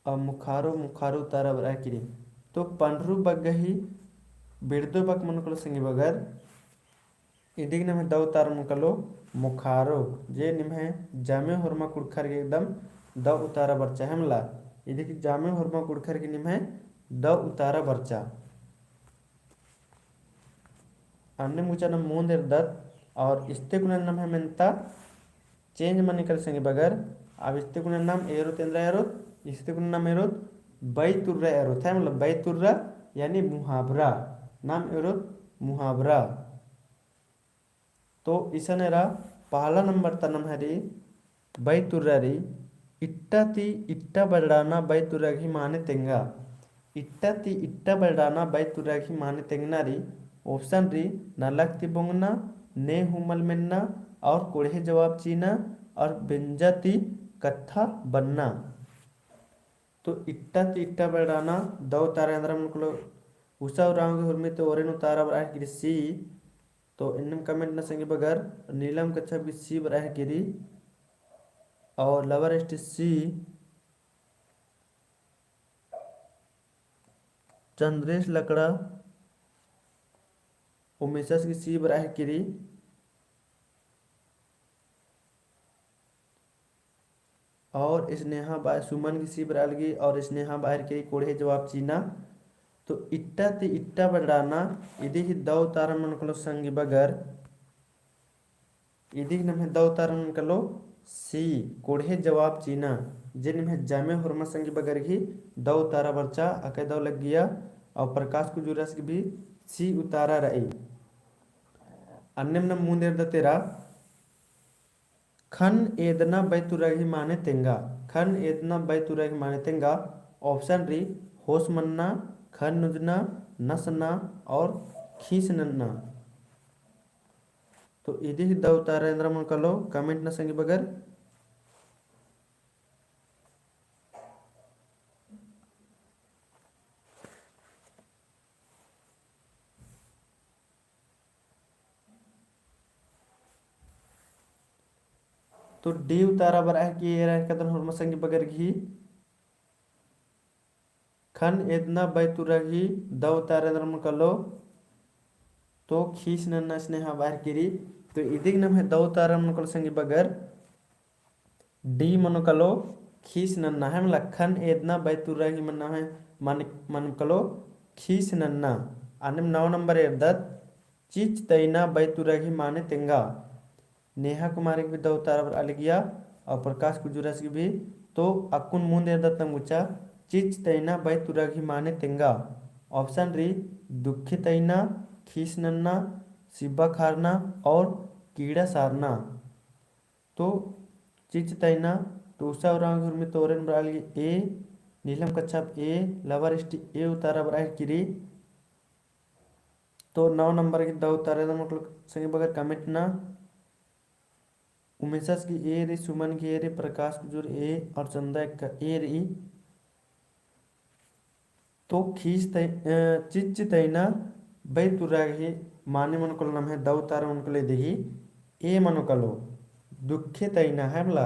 अब मोखारो, मोखारो उतारा बरआ केरी। तो पंडरू बग्गे ही बिड़दो बक मनो कलो संगी बगर, इदिक नम्है दौ उतारा मनो कलो मोखारो, जे निम्है जामे होरमा कुँड़ुख़र गही एकदम दौ उतारा बरचा है मला। इदिक जामे होरमा कुँड़ुख़र गही निम्है दौ उतारा बरचा। अन्नेम गुचा नाम मुन्द एरदत और इस्ते कुना नम्है मेन्ता change मनी कलो संगी बगर, अब इस्ते कुना नाम एरोत एन्दरा एरोत, इस्ते कुना नाम एरोत बैतुर्रा एरोत है, मतलब बैतुर्रा यानी मुहावरा, नाम एरोत मुहावरा। तो इसन एरा पहला नंबर ता नम्है रई बैतुर्रा रई, इट्टा ती इट्टा बलड़ाना बैतुर्रा गही माने तेंगा। इट्टा ती इट्टा बलड़ाना बैतुर्रा गही माने तेंगना रई, option रई नलख ती बोंगना, ने हूँ मल मेन्ना और कोड़हे जवाब चिअना और बेंजा ती कत्था बन्ना। तो इट्टा ती इट्टा बलड़ाना दौ उतारा एन्दरा मनो कलो, उषा उराँव गही हुरमी ती ओरेन उतारा बरआ केरी सी। तो एन्नेम comment ना संगी बगर, नीलम कच्छप गही सी बरआ केरी और लबर एसटी सी, चंद्रेश लकड़ा, उमेशस गही सी बरआ केरी। और स्नेहा बा-, सुमन गही सी बरआ लगी और स्नेहा बरआ केरी कोड़हे जवाब चिअना। तो इट्टा ती इट्टा बलड़ाना, इदी गही दौ उतारा मनो कलो संगी बगर, इदी गही नम्है दौ उतारा मनो कलो सी, कोड़हे जवाब चिअना, जे निम्है जामे होरमा संगी बगर गही दौ उतारा बरचा, अकय दौ लग्गिया, और प्रकाश कुजूरस गे भी C उतारा रई। अन्नेम नम मुन्द एरदत एरा, खन एदना बैतुरा गही माने तेंगा। खन एदना बैतुरा गही माने तेंगा। Option रई, होस मन्ना, खन नुंजना, नसना और खीस नन्ना। तो इदी ही दौ उतारा एन्दरा मनो कालो, comment ना संगी बगर। तो D उतारा बरआ हेलरकी एरा हेलरकदन होरमा संगी बगर गही। खन एदना बैतुरा गही दौ उतारा एन्दरा मनो कालो। तो खीस नन्ना स्नेहा बरआ हेलरकी रई। तो इदी गे नम्है दौ उतारा मनो कालो संगी बगर D मनो कालो, खीस नन्ना है मला। खन एदना बैतुरा गही मन्ना है, मनो कालो खीस नन्ना। अन्नेम नौ नंबर एरदत, चिच्च तइना बैतुरा गही माने तेंगा। नेहा कुमारी गे भी दौ उतारा बरआ लगिया और प्रकाश कुजूरस गे भी। तो अक्कुन मुन्द एरदत नम गुचा, चिच्च तइना बैतुरा गही माने तेंगा। Option रई, दुखे तइना, खीस नन्ना, सिब्बा खारना और कीड़ा सारना। तो चिच्च तइना, तो उषा उराँव गही हुरमी ती ओरेन बरआ लगी A, नीलम कच्छप A, लवर स्टी A उतारा बरआ हेलरकी रई। तो नौ नंबर गही दौ उतारा एन्दरा मनो कालो संगी बगर comment ना। उमेशस गही A रई, सुमन गही A रई, प्रकाश कुजूर A और चंदा एक्का A रई। तो खीस तइ-, अ, चिच्च तइना बैतुरा गही माने मनो कालो नम्है दौ उतारा मनो कालो इदी गही A मनो कालो, दुखे तइना है मला।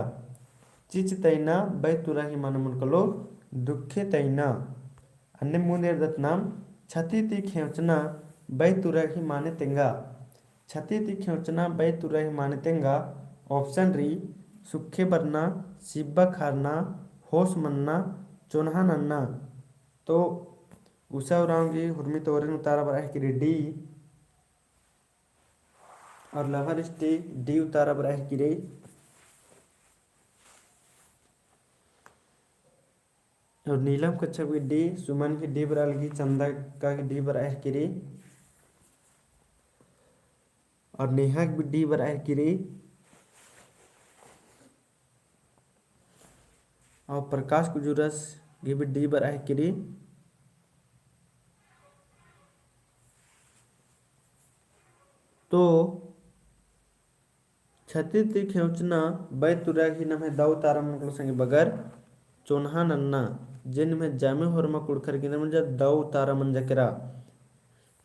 चिच्च तइना बैतुरा गही माने मनो कालो, दुखे तइना। अन्नेम मुन्द एरदत नम, छती ती खेंवचना बैतुरा गही माने तेंगा। छती ती खेंवचना बैतुरा गही माने तेंगा। Option रई, सुखे बरना, सिब्बा खारना, होस मन्ना, चोन्हा नन्ना। तो उषा उराँव गही हुरमी ती ओरेन उतारा बरआ हेलरकी रई D और लवर स्टी D उतारा बरआ हेलरकी रई। और नीलम कच्छप गही D, सुमन गही D बरआ लगी, चंदा एक्का गही D बरआ हेलरकी रई। और नेहा गही भी D बरआ हेलरकी रई। और प्रकाश कुजूरस गही भी D बरआ हेलरकी रई। तो छती ती खेंवचना बैतुरा गही नम्है दौ उतारा मनो कालो संगी बगर चोन्हा नन्ना, जे निम्है जामे होरमा कुँड़ुख़र गही एन्दरा मंजा दौ उतारा मंजा केरा।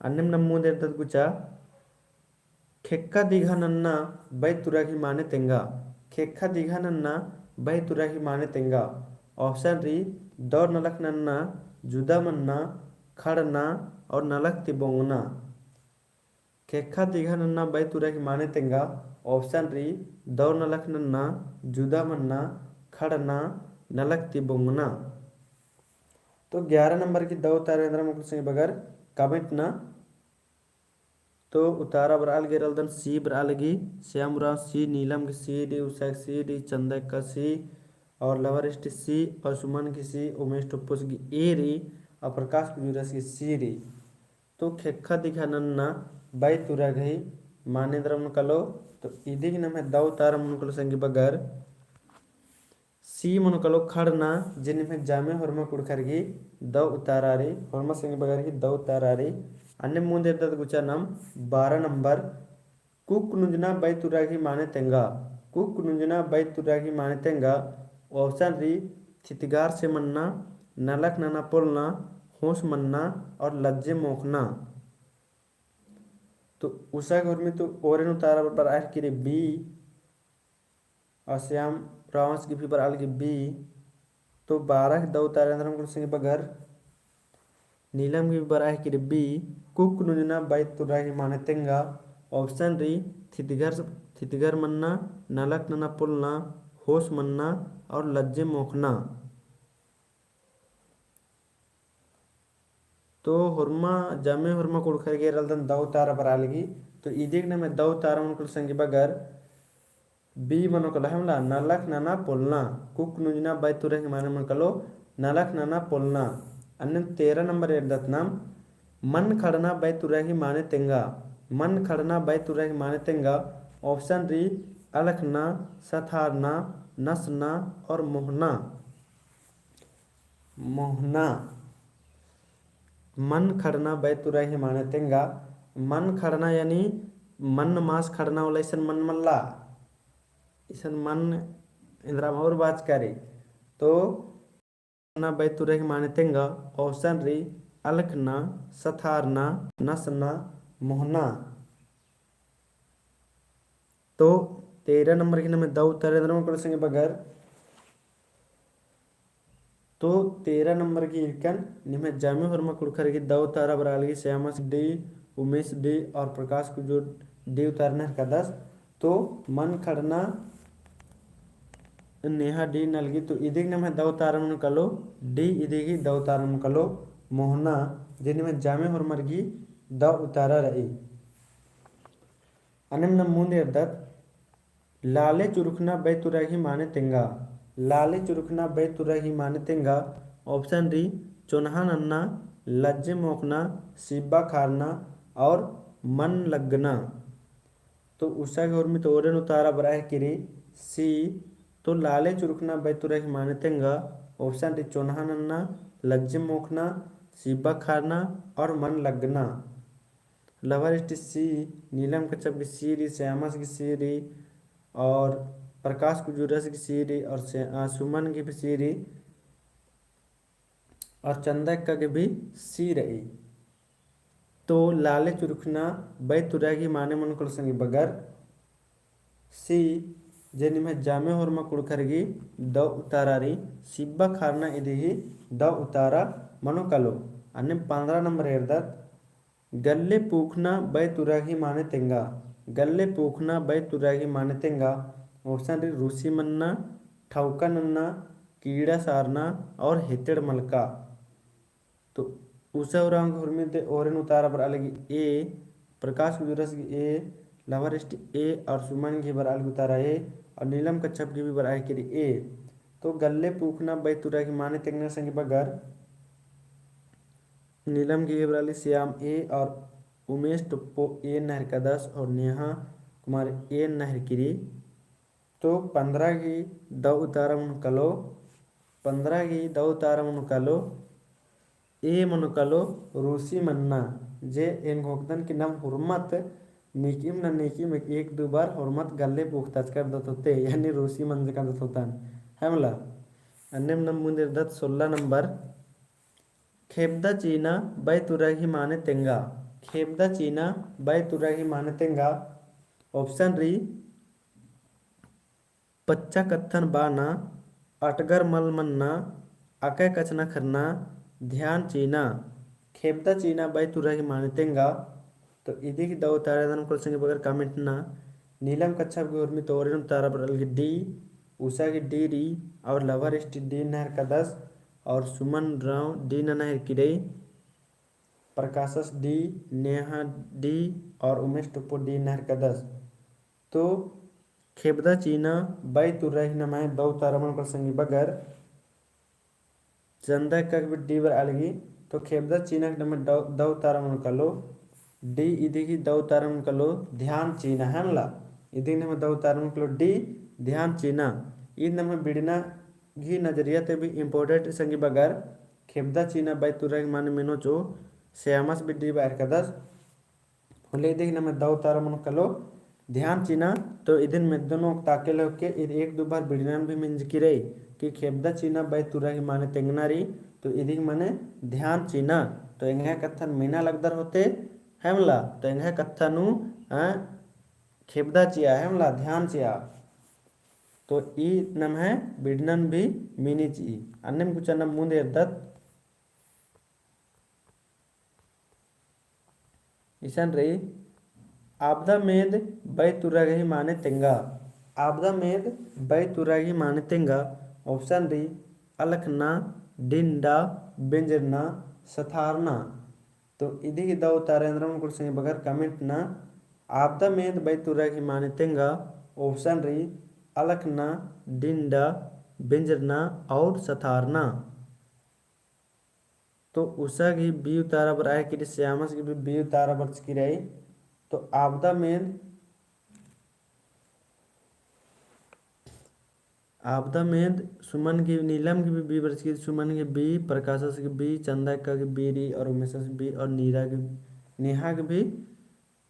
अन्नेम नम मुन्द एरदत गुचा, खेक्खा दिघा नन्ना बैतुरा गही माने तेंगा। खेक्खा दिघा नन्ना बैतुरा गही माने तेंगा। Option रई, दौ नलख नन्ना, जुदा मन्ना, खड़ना और नलख ती बोंगना। खेक्खा दिघा नन्ना बैतुरा गही माने तेंगा। Option रई, दौ नलख नन्ना, जुदा मन्ना, खड़ना, नलख ती बोंगना। तो ग्यारह नंबर गही दौ उतारा एन्दरा मनो कालो संगी बगर comment ना। तो उतारा बरआ लगी रअलदन C बरआ लगी, श्याम उराँव C, नीलम गही C रई, उषा गही C रई, चंदा एक्का C और लवर स्टी C और सुमन गही C, उमेश टोप्पोस गही A रई और प्रकाश कुजूरस गही C रई। तो खेक्खा दिघा नन्ना बैतुरा गही माने एन्दरा मनो कालो, तो इदी गही नम्है दौ उतारा मनो कालो संगी बगर C मनो कालो खड़ना, जे निम्है जामे होरमा कुँड़ुख़र गही दौ उतारा रई, होरमा संगी बगर गही दौ उतारा रई। अन्नेम मुन्द एरदत गुचा नम बारह नंबर, कुक नुंजना बैतुरा गही माने तेंगा। कुक नुंजना बैतुरा गही माने तेंगा। Option रई, थितगार से मन्ना, नलख नना पोलना, होस मन्ना और लज्जे मोखना। तो उषा गही हुरमी ती ओरेन उतारा बरआ हेलरकी रई B। और श्याम उराँवस गही भी बरआ लगी B। तो बारह गही दौ उतारा एन्दरा मनो कालो संगी बगर, नीलम गही भी बरआ हेलरकी रई B, कुक नुंजना बैतुरा गही माने तेंगा। Option रई, थितगर, थितगर मन्ना, नलख नना पोलना, होस मन्ना और लज्जे मोखना। तो होरमा, जामे होरमा कुँड़ुख़र गही रअलदन दौ उतारा बरआ लगी। तो इदी गही नम्है दौ उतारा मनो कालो संगी बगर B मनो कालो है मला, नलख नना पोलना। कुक नुंजना बैतुरा गही माने मनो कालो नलख नना पोलना। अन्नेम तेरह नंबर एरदत नम, मन खड़ना बई तुरा गही माने तेंगा। मन खड़ना बई तुरा गही माने तेंगा। Option री अलखना, सथारना, नसना और मोहना। मोहना। मन खड़ना बई तुरा गही माने तेंगा। मन खड़ना यानी मन मास खड़ना वाला इसन मन मल्ला। इसन मन एन्दरा और बाचका रई। तो ना बई तुरा गही माने तेंगा। Option री अलखना, सथारना, नसना, मोहना। तो तेरह नंबर गही नम्है दौ उतारा एन्दरा मनो कालो संगी बगर। तो तेरह नंबर गही इरकन निम्है जामे होरमा कुँड़ुख़र गही दौ उतारा बरआ लगी। श्यामस D, उमेश D और प्रकाश कुजूर D उतारा नहर कादस। तो मन खड़ना नेहा D नलगी। तो इदिग नम्है दौ उतारा मनो कालो D, इदिग ही दौ उतारा मनो कालो मोहना, जे निम्है जामे होरमर गही दौ उतारा रई। अन्नेम नम मुन्द एरदत, लाले चुरुखना बई तुरा गही माने तेंगा। लाले चुरुखना बई तुरा गही माने तेंगा। Option री चोन्हा नन्ना, लज्जे मोखना, सिब्बा खारना और मन लग्गना। तो उसा गही होरमी तो ओरेन उतारा बरआ हेलकी रई C। तो लाले चुरुखना बई तुरा गही माने तेंगा। Option री चोन्हा नन्ना, लज्जे मोखना, सिब्बा खारना और मन लग्गना। लवर स्टी C, नीलम कच्छप गही C रई, श्यामस गही C रई और प्रकाश कुजूरस गही C रई और से-, आ, सुमन गही भी C रई और चंदा एक्का गही भी C रई। तो लाले चुरुखना बई तुरा गही माने मनो कालो संगी बगर C, जे निम्है जामे होरमा कुँड़ुख़र गही दौ उतारा रई, सिब्बा खारना इदिग ही दौ उतारा मनो कालो। अन्नेम पन्द्रह नंबर एरदत, गल्ले पूखना बई तुरा गही माने तेंगा। गल्ले पूखना बई तुरा गही माने तेंगा। Option री रूसी मन्ना, ठौका नन्ना, कीड़ा सारना और हेतेड़ मलका। तो उसा उराँव गही होरमी ते ओरेन उतारा बरआ लगी A, प्रकाश कुजूरस गही A, लवर स्टी A और सुमन गही बरआ लगी उतारा A और नीलम कच्छप गही भी बरआ हेलकी रई A। तो गल्ले पूखना बई तुरा गही माने तेंगना संगी बगर नीलम गही बरआ लगी श्याम A और उमेश टोप्पो A नहर कादस और नेहा कुमार A नहर हेलकी रई। तो पन्द्रह गही दौ उतारा मनो कालो, पन्द्रह गही दौ उतारा मनो कालो, A मनो कालो रूसी मन्ना, जे एंग होकदन कि नम होरमत नीकिम ना नीकिम एक दू बार होरमत गल्ले पूखताचका रअदत होते, यानी रूसी मंजका रअदत होतन, है मला। अन्नेम नम मुन्द एरदत सोलह नंबर, खेबदा चीना बई तुरा गही माने तेंगा। खेबदा चीना बई तुरा गही माने तेंगा। Option री पच्चा कत्थन बाना, अटगर मल मन्ना, अकय कछनखरना, ध्यान चीना। खेबदा चीना बई तुरा गही माने तेंगा। तो इदिग ही दौ उतारा एन्दरा मनो कालो संगी बगर comment ना। नीलम कच्छप गही होरमी तो ओरेन उतारा बरआ लगी D, उसा गही D रई और लवर स्टी D नहर कादस और सुमन उराँव D नना हेलकी रई। प्रकाशस D, नेहा D और उमेश टोप्पो D नहर कादस। तो खेबदा चीना बई तुरा गही नम्है दौ उतारा मनो कालो संगी बगर चंदा एक्का गही भी D बरआ लगी। तो खेबदा चीना गही नम्है दौ, दौ उतारा मनो कालो D, इदिग ही दौ उतारा मनो कालो ध्यान चीना, है मला। इदिग नम्है दौ उतारा मनो कालो D, ध्यान चीना। ईद नम्है बिड़ना गही नजरिया ते भी important संगी बगर खेबदा चीना बई तुरा गही माने मेनोचो, श्यामस भी D बअर कादस। होले इदिग नम्है दौ उतारा मनो कालो ध्यान चीना। तो इदिन मेद्दनो ताके लगे ईद एक दू बार बिड़नन भी मेंजकी रई कि खेबदा चीना बई तुरा गही माने तेंगना रई, तो इदिग माने ध्यान चीना। तो एंग्है कत्थन मेना लगदर होते, है मला। तो एंग्है कत्था नू, हाँ, खेबदा चिआ, है मला, ध्यान चिआ। तो ई नम्है बिड़नन भी मेनी चिई। अन्नेम कुछ नम मुन्द एरदत। इसन रई, आबदा मेद बई तुरा गही माने तेंगा। आबदा मेद बई तुरा गही माने तेंगा। Option रई, अलखना, डिंडा, बेंजरना, सथारना। तो इदिग ही दौ उतारा एन्दरा मनो कालो संगी बगर comment ना। आबदा मेद बई तुरा गही माने तेंगा। Option रई, अलखना, डिंडा, बेंजरना और सथारना। तो उषा गे भी B उतारा बरआ केरी, श्यामस गे भी B उतारा बरचकी रई। तो आबदा मेंद, आबदा मेंद सुमन गे, नीलम गे भी B बरचकी, सुमन गे B, प्रकाशस गे B, चंदा अक्का गे B रई और उमेशस B और नीरा गे, नेहा गे भी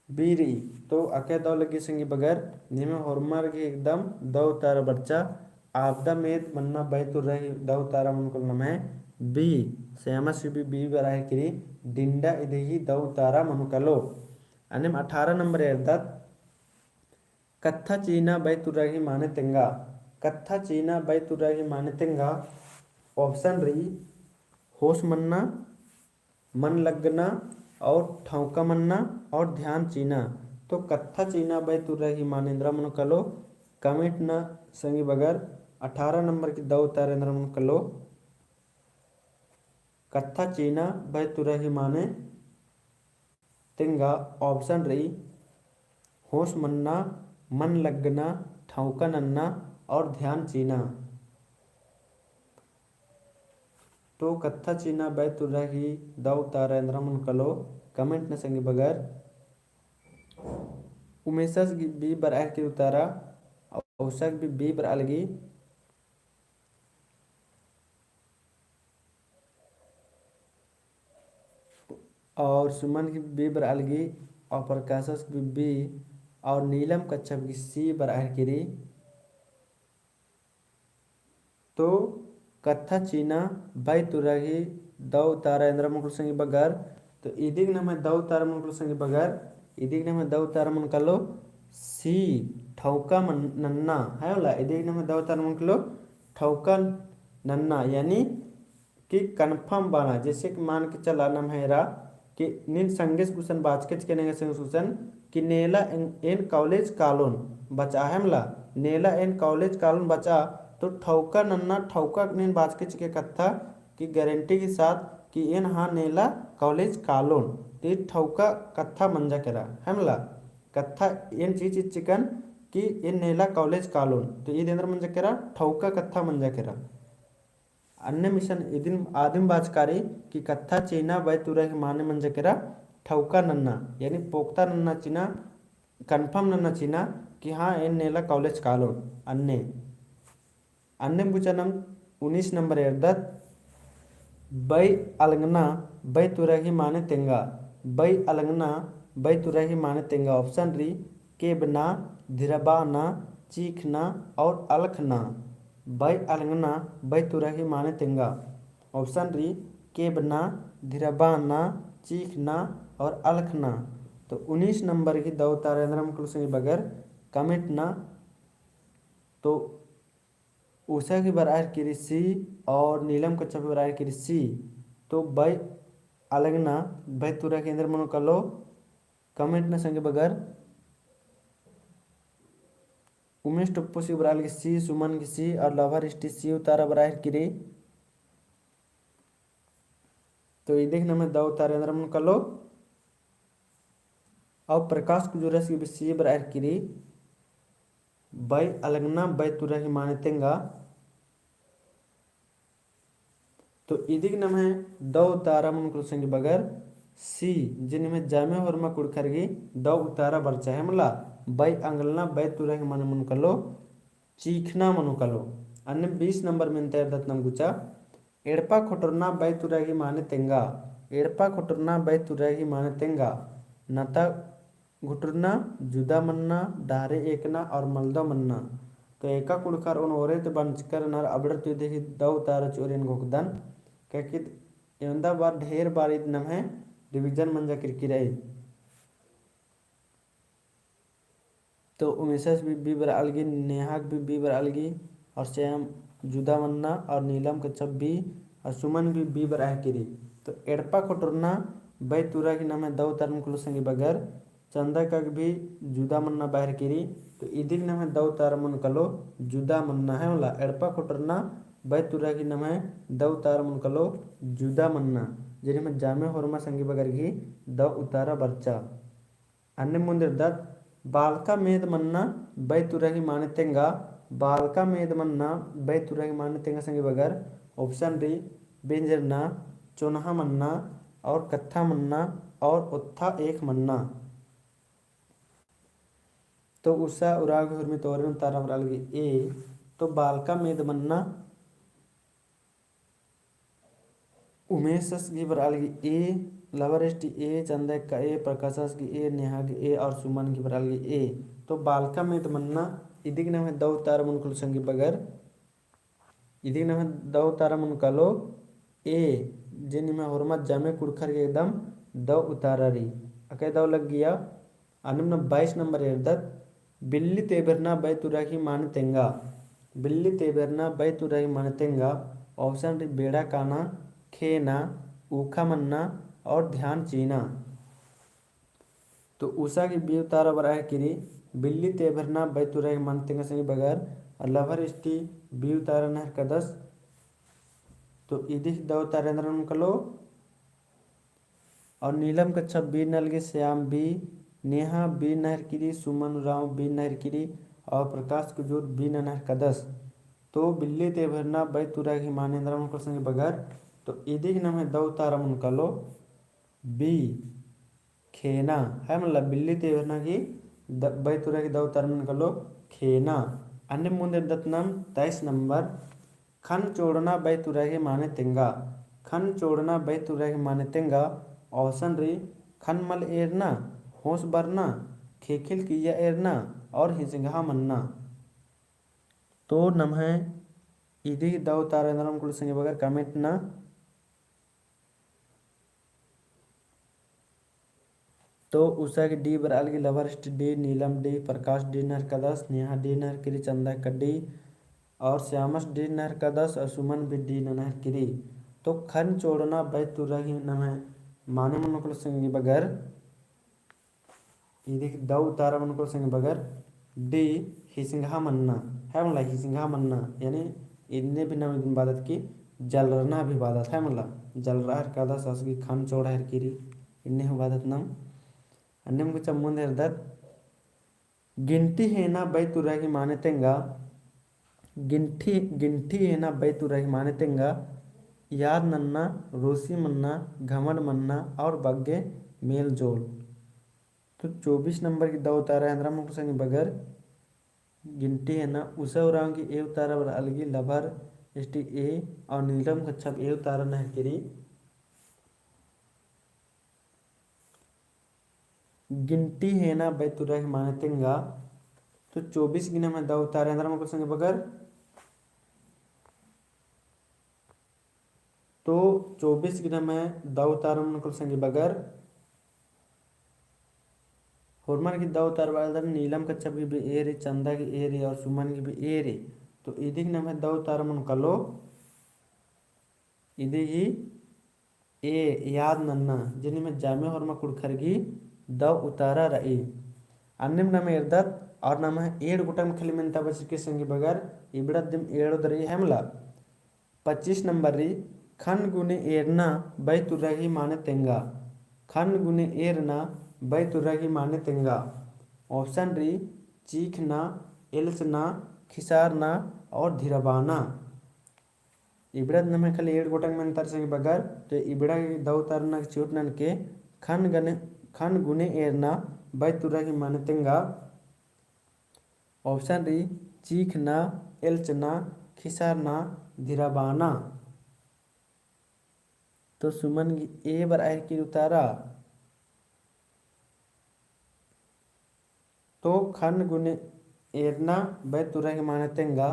B रई। तो अक्कय दव लग्गी संगी बगर, निम्है होरमर गे एकदम दव उतारा बरचा। आबदा मेंद मन्ना बई तुर्रा गे दव उतारा मनो कालो नम्है B, श्यामस गे भी B बरआ केरी, डिंडा इदी ही दव उतारा मनो कालो। अन्नेम अठारह नंबर एरदत, कत्था चिअना बई तुर्रा गे माने तेंगा। कत्था चिअना बई तुर्रा गे माने तेंगा, option रई, होश मन्ना, मन लग्गना और ठौंका मन्ना और ध्यान चिअना। तो कत्था चिअना बई तुर्रा गे माने एन्दरा मनो कालो, comment नना संगी बगर, अठारह नंबर की दव उतारा एन्दरा मनो कालो। कत्था चिअना बई तुर्रा गे माने तेंगा option रई, होश मन्ना, मन लग्गना, ठौंका नन्ना और ध्यान चिअना। तो कत्था चिअना बई तुर्रा गे दव उतारा एन्दरा मनो कालो, comment नना संगी बगर। उमेशस गे B बरआ केरी उतारा, और उषा गे भी B बरआ लगी। और सुमन गे B बरआ लगी, और प्रकाशस गे भी B, और नीलम कच्छप गे C बरआ केरी। तो कत्था चिअना बई तुर्रा गे दव उतारा एन्दरा मनो कालो संगी बगर। तो इदी गे नम्है दव उतारा मनो कालो संगी बगर, इदी गे नम्है दव उतारा मनो कालो C, ठौंका मन-, नन्ना, है मला? इदी गे नम्है दव उतारा मनो कालो ठौंका नन्ना, यानी कि confirm बअना, जैसे कि मान के चला नम्है एरा कि नीन संगेस गुसन बाचके चिके, नेंगा संगेस गुसन कि नेला एन, एन college कालोन बचआ, है मला? नेला एन college कालोन बचआ, तो ठौंका नन्ना, ठौंका नीन बाचके चिके कत्था कि guarantee के साथ कि एन हाँ नेला college कालोन, तो ई ठौंका कत्था मंजा केरा, है मला? कत्था एन चिच्चकन कि एन नेला college कालोन, तो ईद एन्दरा मंजा केरा, ठौंका कत्था मंजा केरा। अन्नेम इसन इदिन आदिम बाचका रई कि कत्था चिअना बई तुर्रा गे माने मंजा केरा ठौंका नन्ना, यानी पोक्ता नन्ना चिअना, confirm नन्ना चिअना कि हाँ, एन नेला college कालोन। अन्ने, अन्नेम गुचा नम उन्नीस नंबर एरदत, बई अलंगना बई तुर्रा गे माने तेंगा। बई अलंगना बई तुर्रा गे माने तेंगा। Option रई, केबना, धिरबाना, चीखना और अलखना। बई अलंगना बई तुर्रा गे माने तेंगा। Option रई, केबना, धिरबाना, चीखना और अलखना। तो उन्नीस नंबर गे दव उतारा एन्दरा मनो कालो संगी बगर, comment नना। तो उषा गे बरआ केरी C और नीलम कच्छप गे बरआ केरी C। तो बई अलंगना बई तुर्रा गे एन्दरा मनो कालो, comment नना संगी बगर। उमेश टोप्पोस गे बरआ लगी C, सुमन गे C और लभा रिस्टी C उतारा बरआ केरी। तो इदी गे नम्है दव उतारा एन्दरा मनो कालो। और प्रकाश कुजूरस गे भी C बरआ केरी, बई अलंगना बई तुर्रा गे माने तेंगा। तो इदी गे नम्है दव उतारा मनो कालो संगी बगर C, जे निम्है जामे होरमा कुँड़ुख़र गे दव उतारा बरचा, है मला? बई अलंगना बई तुर्रा गे माने मनो कालो, चीखना मनो कालो। अन्नेम बीस नंबर मेन्ता एरदत नम गुचा, एड़पा खोटरना बई तुर्रा गे माने तेंगा। एड़पा खोटरना बई तुर्रा गे माने तेंगा। नता घुटरना, जुदा मन्ना, डहरे एकना और मलदव मन्ना। तो एका कुँड़ुख़र ओन ओरे ती बंचकर नर अबड़र तो इदी ही दव उतारा चिओर एन घोखदन। काहे कि एवंदा बार ढेर बार ईद नम्है revision मंजा केरकी रई। तो उमेशस भी B बरआ लगी, नेहा गे भी B बरआ लगी, और श्याम जुदा मन्ना, और नीलम कच्छप B, और सुमन भी B बरआ केरी। तो एड़पा खोटरना बई तुर्रा गे नम्है दव उतारा मनो कालो संगी बगर, चंदा अक्का गे भी जुदा मन्ना बरआ केरी। तो इदी गे नम्है दव उतारा मनो कालो जुदा मन्ना, है मला? एड़पा खोटरना बई तुर्रा गे नम्है दव उतारा मनो कालो जुदा मन्ना, जे निम्है जामे होरमा संगी बगर गे दव उतारा बरचा। अन्नेम मुन्द एरदत, बालका मेद मन्ना बई तुर्रा गे माने तेंगा। बालका मेद मन्ना बई तुर्रा गे माने तेंगा संगी बगर, option रई, बेंजरना, चोन्हा मन्ना और कत्था मन्ना और ओत्था एक मन्ना। तो उसा उराँव गही हुरमी तोरेन उतारा बरआ लगी ए। तो बालका मेद मन्ना। उमेशस गही बरआ लगी ए, लवर एसटी ए, चंदा एक्का ए, प्रकाशस गही ए, नेहा गही ए और सुमन गही बरआ लगी ए। तो बालका मेद मन्ना। इदिक नम्है दौ उतारा मनो कालो संगी बगर। इदिक नम्है दौ उतारा मनो कालो ए, जे निम्है होरमत जामे कुँड़ुख़र गही एकदम दौ उतारा रई। अकय दौ लग्गिया। अन्नेम बाईस नंबर एरदत, बिल्ली तेभरना बैतुरा गही माने तेंगा। बिल्ली तेभरना बैतुरा गही माने तेंगा। Option रई बेड़ा काना, खेना, ऊखा मन्ना और ध्यान चीना। तो उसा गही बी उतारा बरआ हेलरकी रई, बिल्ली तेभरना बैतुरा गही माने तेंगा संगी बगर, और लवर एसटी बी उतारा नहरकदस। तो इदिक दौ उतारा एन्दरा मनो कालो। और नीलम कच्छप बी नना लगी, श्याम बी, नेहा बी नहरकी रई, सुमन उराँव बी नहरकी रई और प्रकाश कुजूर बी ननहरकदस। तो बिल्ली तेभरना बैतुरा गही माने एन्दरा मनो कालो संगी बगर। तो इदिक नम्है दौ उतारा मनो कालो बी, खेना, है मला। बिल्ली तेभरना गही द-, बैतुरा गही दौ उतारा मनो कालो खेना। अन्नेम मुन्द एरदत नम तेईस नंबर, खन चोड़ना बैतुरा गही माने तेंगा। खन चोड़ना बैतुरा गही माने तेंगा। Option रई, खन मल एरना, होस बरना, खेखिल किइय्या एरना और हिसंगहा मन्ना। तो नम्है इदिक दौ उतारा एन्दरा मनो कालो संगी बगर comment नना। तो उसा गही डी बरआ लगी लवर एसटी डी, नीलम डी, प्रकाश डी ननहरकदस, नेहा डी ननहरकी रई, चंदा एक्का डी और श्यामस डी ननहरकदस और सुमन भी डी ननहरकी रई। तो खन चोड़ना बैतुरा गही नम्है माने मनो कालो संगी बगर। इदिक दौ उतारा मनो कालो संगी बगर डी, हिसंगहा मन्ना, है मला, हिसंगहा मन्ना, यानी इन्ने भी नम इदिन बअदत कि जलरना भी बअदत, है मला, जलरआ हेलरकदस आस गही खन चोड़आ हेलरकी रई, इन्ने हूँ बअदत नम। अन्नेम गुचा मुन्द एरदत, गिनती हेना बैतुरा गही माने तेंगा। गिनती, गिनती हेना बैतुरा गही माने तेंगा, याद नन्ना, रोसी मन्ना, घमंड मन्ना और बग्गे मेल जोल। तो चौबीस नंबर गही दौ उतारा एन्दरा मनो कालो संगी बगर, गिनती हेना। उसा उराँव गही ए उतारा बरआ लगी लवर एसटी ए और नीलम कच्छप ए उतारा ननहरकी रई। गिनती हेना बैतुरा गही माने तेंगा। तो चौबीस गही नम्है दौ उतारा एन्दरा मनो कालो संगी बगर। तो चौबीस गही नम्है दौ उतारा मनो कालो संगी बगर। होरमर गही दौ उतारा बअदन, नीलम कच्छप गही भी ए रई, चंदा गही ए रई और सुमन गही भी ए रई। तो इदिक नम्है दौ उतारा मनो कालो, इदी गही ए, याद नन्ना, जे निम्है जामे होरमा कुँड़ुख़र गही दौ उतारा रई। अन्नेम नम एरदत और नम्है एंड़ गोटंग खाली मेन्ता बचकी संगी बगर, इबड़ा दिम एंड़ोद रई, है मला। पच्चीस नंबर रई, खन गुने एरना बैतुरा गही माने तेंगा। खन गुने एरना बैतुरा गही माने तेंगा। Option रई, चीखना, एल्चना, खिसारना और धिरबाना। इबड़ा नम्है खाली एंड़ गोटंग मेन्ता रई संगी बगर, तो इबड़ा गही दौ उतारा नना गे चिहुट ननके, खन गने, खन गुने एरना बैतुरा गही माने तेंगा। Option रई, चीखना, एल्चना, खिसारना, धिरबाना। तो सुमन गही ए बरआ हेलरकी रई उतारा। तो खन गुने एरना बैतुरा गही माने तेंगा।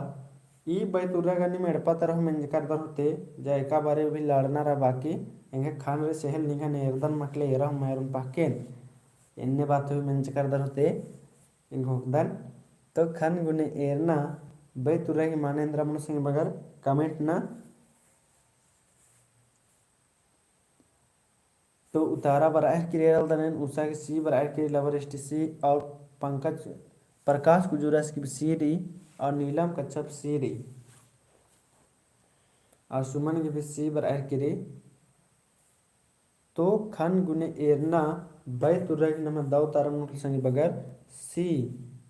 ई बैतुरा गही नीम एड़पा तरह मेंजका रअदर होते, जा एका बारे भी लड़ना रअबा कि एंग्है खन रई से हेल्लर निंग्है एरदन मखले एरा हूँ मल एरोन पहें, एन्ने बात हूँ मेंजका रअदर होते एंग्है ओक्कदन। तो खन गुने एरना बैतुरा गही माने एन्दरा मनो संगी बगर comment नना। तो उतारा बरआ हेलरकी रई एरालदन एन, उसा गही सी बरआ हेलरकी रई, लवर एसटी सी, और पंकज, प्रकाश कुजूरस गही भी सी रई, और नीलम कच्छप सी रई, और सुमन गही भी सी बरआ हेलरकी रई। तो खन गुने एरना बैतुरा गही नम्है दौ उतारा मनो कालो संगी बगर सी,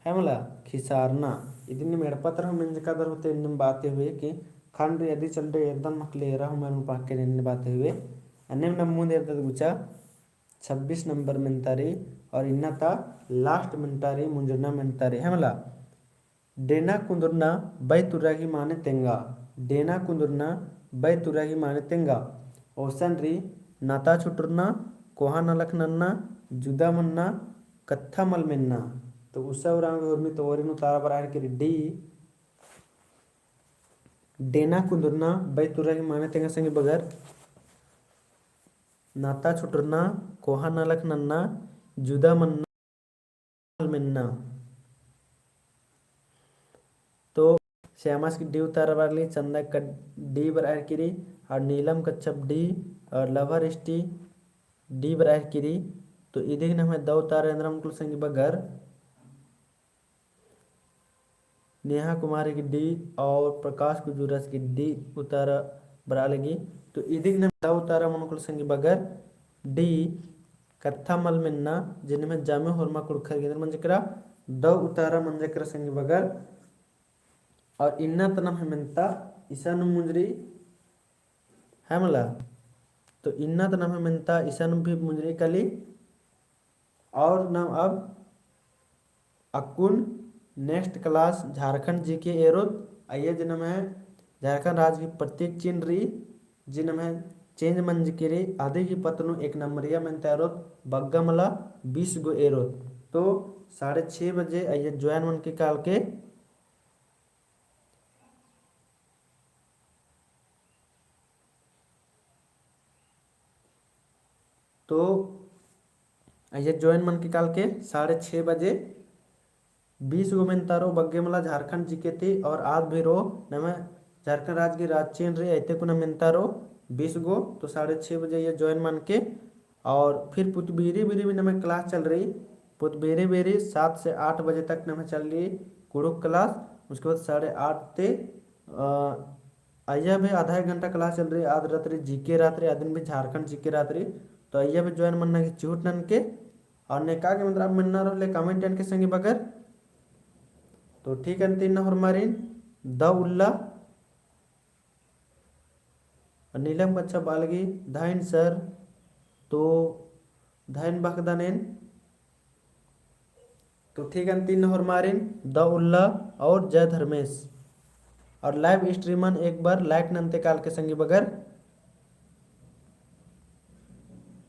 है मला, खिसारना। इदिन नीम एड़पा तरह मेंजका रअदर होते एन्ने बाते हुए कि खन रई अदी चलडे एरदन मखले एरा हूँ मल एरोन पहें एन्ने बाते हुए। अन्नेम नम मुन्द एरदत गुचा छब्बीस नंबर मेन्ता रई, और इन्ना ता last मेन्ता रई, मुंजरना मेन्ता रई, है मला। डेना कुन्दुरना बई तुरा गही माने तेंगा। डेना कुन्दुरना बई तुरा गही माने तेंगा। ओसन रई नता छुटुरना, कोहा नलख नन्ना, जुदा मन्ना, कत्था मल मेन्ना। तो उसा उराँव गे उर्मी तो ओरिन उतारा बरआ केरी D। डेना कुन्दुरना बई तुरा गही माने तेंगा संगी बगर। नता छुटुरना, कोहा नलख नन्ना, जुदा मन्ना, मल मेन्ना। तो श्यामास की D उतारा बरली, चंदा का D बरआ केरी, और नीलम कच्छप D, और लभर एसटी D बरआ केरी। तो इदिक नम्है दौ उतारा एन्दरा मनो कुल संगी बगर। नेहा कुमारी की D और प्रकाश कुजूरस की D उतारा बरआ लगी। तो इदिक नम्है दौ उतारा मनो कुल संगी बगर D, कत्था मल मेन्ना, जे नम्है जामे होरमा कुँड़ुख़र गे एन्दरा मंजा केरा, दौ उतारा मंजा केरा संगी बगर। और इन्ना ता नम्है मेन्ता इसानुम मुंजरी, है मला। तो इन्ना ता नम्है मेन्ता इसानुम भी मुंजरी काली। और नम अब अक्कुन next class झारखंड GK एरोत। अइय्या जे नम्है झारखंड राज की प्रतीक चिन्ह रई, जे नम्है change मंजा केरी, अदी गही पत्त नू एक नंबरिया मेन्ता एरोत, बग्गे मला बीस गो एरोत। तो साढ़े छः बजे अइय्या join मनके कालके। तो अइय्या join मनके कालके साढ़े छः बजे बीस गो मेन्ता रओ बग्गे मला झारखंड GK ती, और आद भी रओ नम्है झारखंड राज की राज चिन्ह रई, अइते कुना मेन्ता रओ बीस गो। तो साढ़े छः बजे अइय्या join मनके। और फिर पुतबीरी बीरी भी नम्है class चलरई। पुतबीरी बीरी सात से आठ बजे तक नम्है चलरई कुँड़ुख़ class। उसके बाद साढ़े आठ ते, अ, अइय्या भी आधा एक घंटा class चलरई, आद रात रई GK रात रई, अदिन भी झारखंड GK रात रई। तो अइय्या भी join मन्ना की चिहुट ननके। और नेका गे मतलब मेन्ना रओ ले comment ननके संगी बगर। तो ठीक अन्ती इन्ना होरमारिन दौ उल्ला। नीलम कच्छप बआ लगी, धइन sir, तो धइन बअदन एन। तो ठीक अन्ती इन्ना होरमारिन दौ उल्ला और जय धर्मेस। और live stream न एक बार like नन्ते कालके संगी बगर।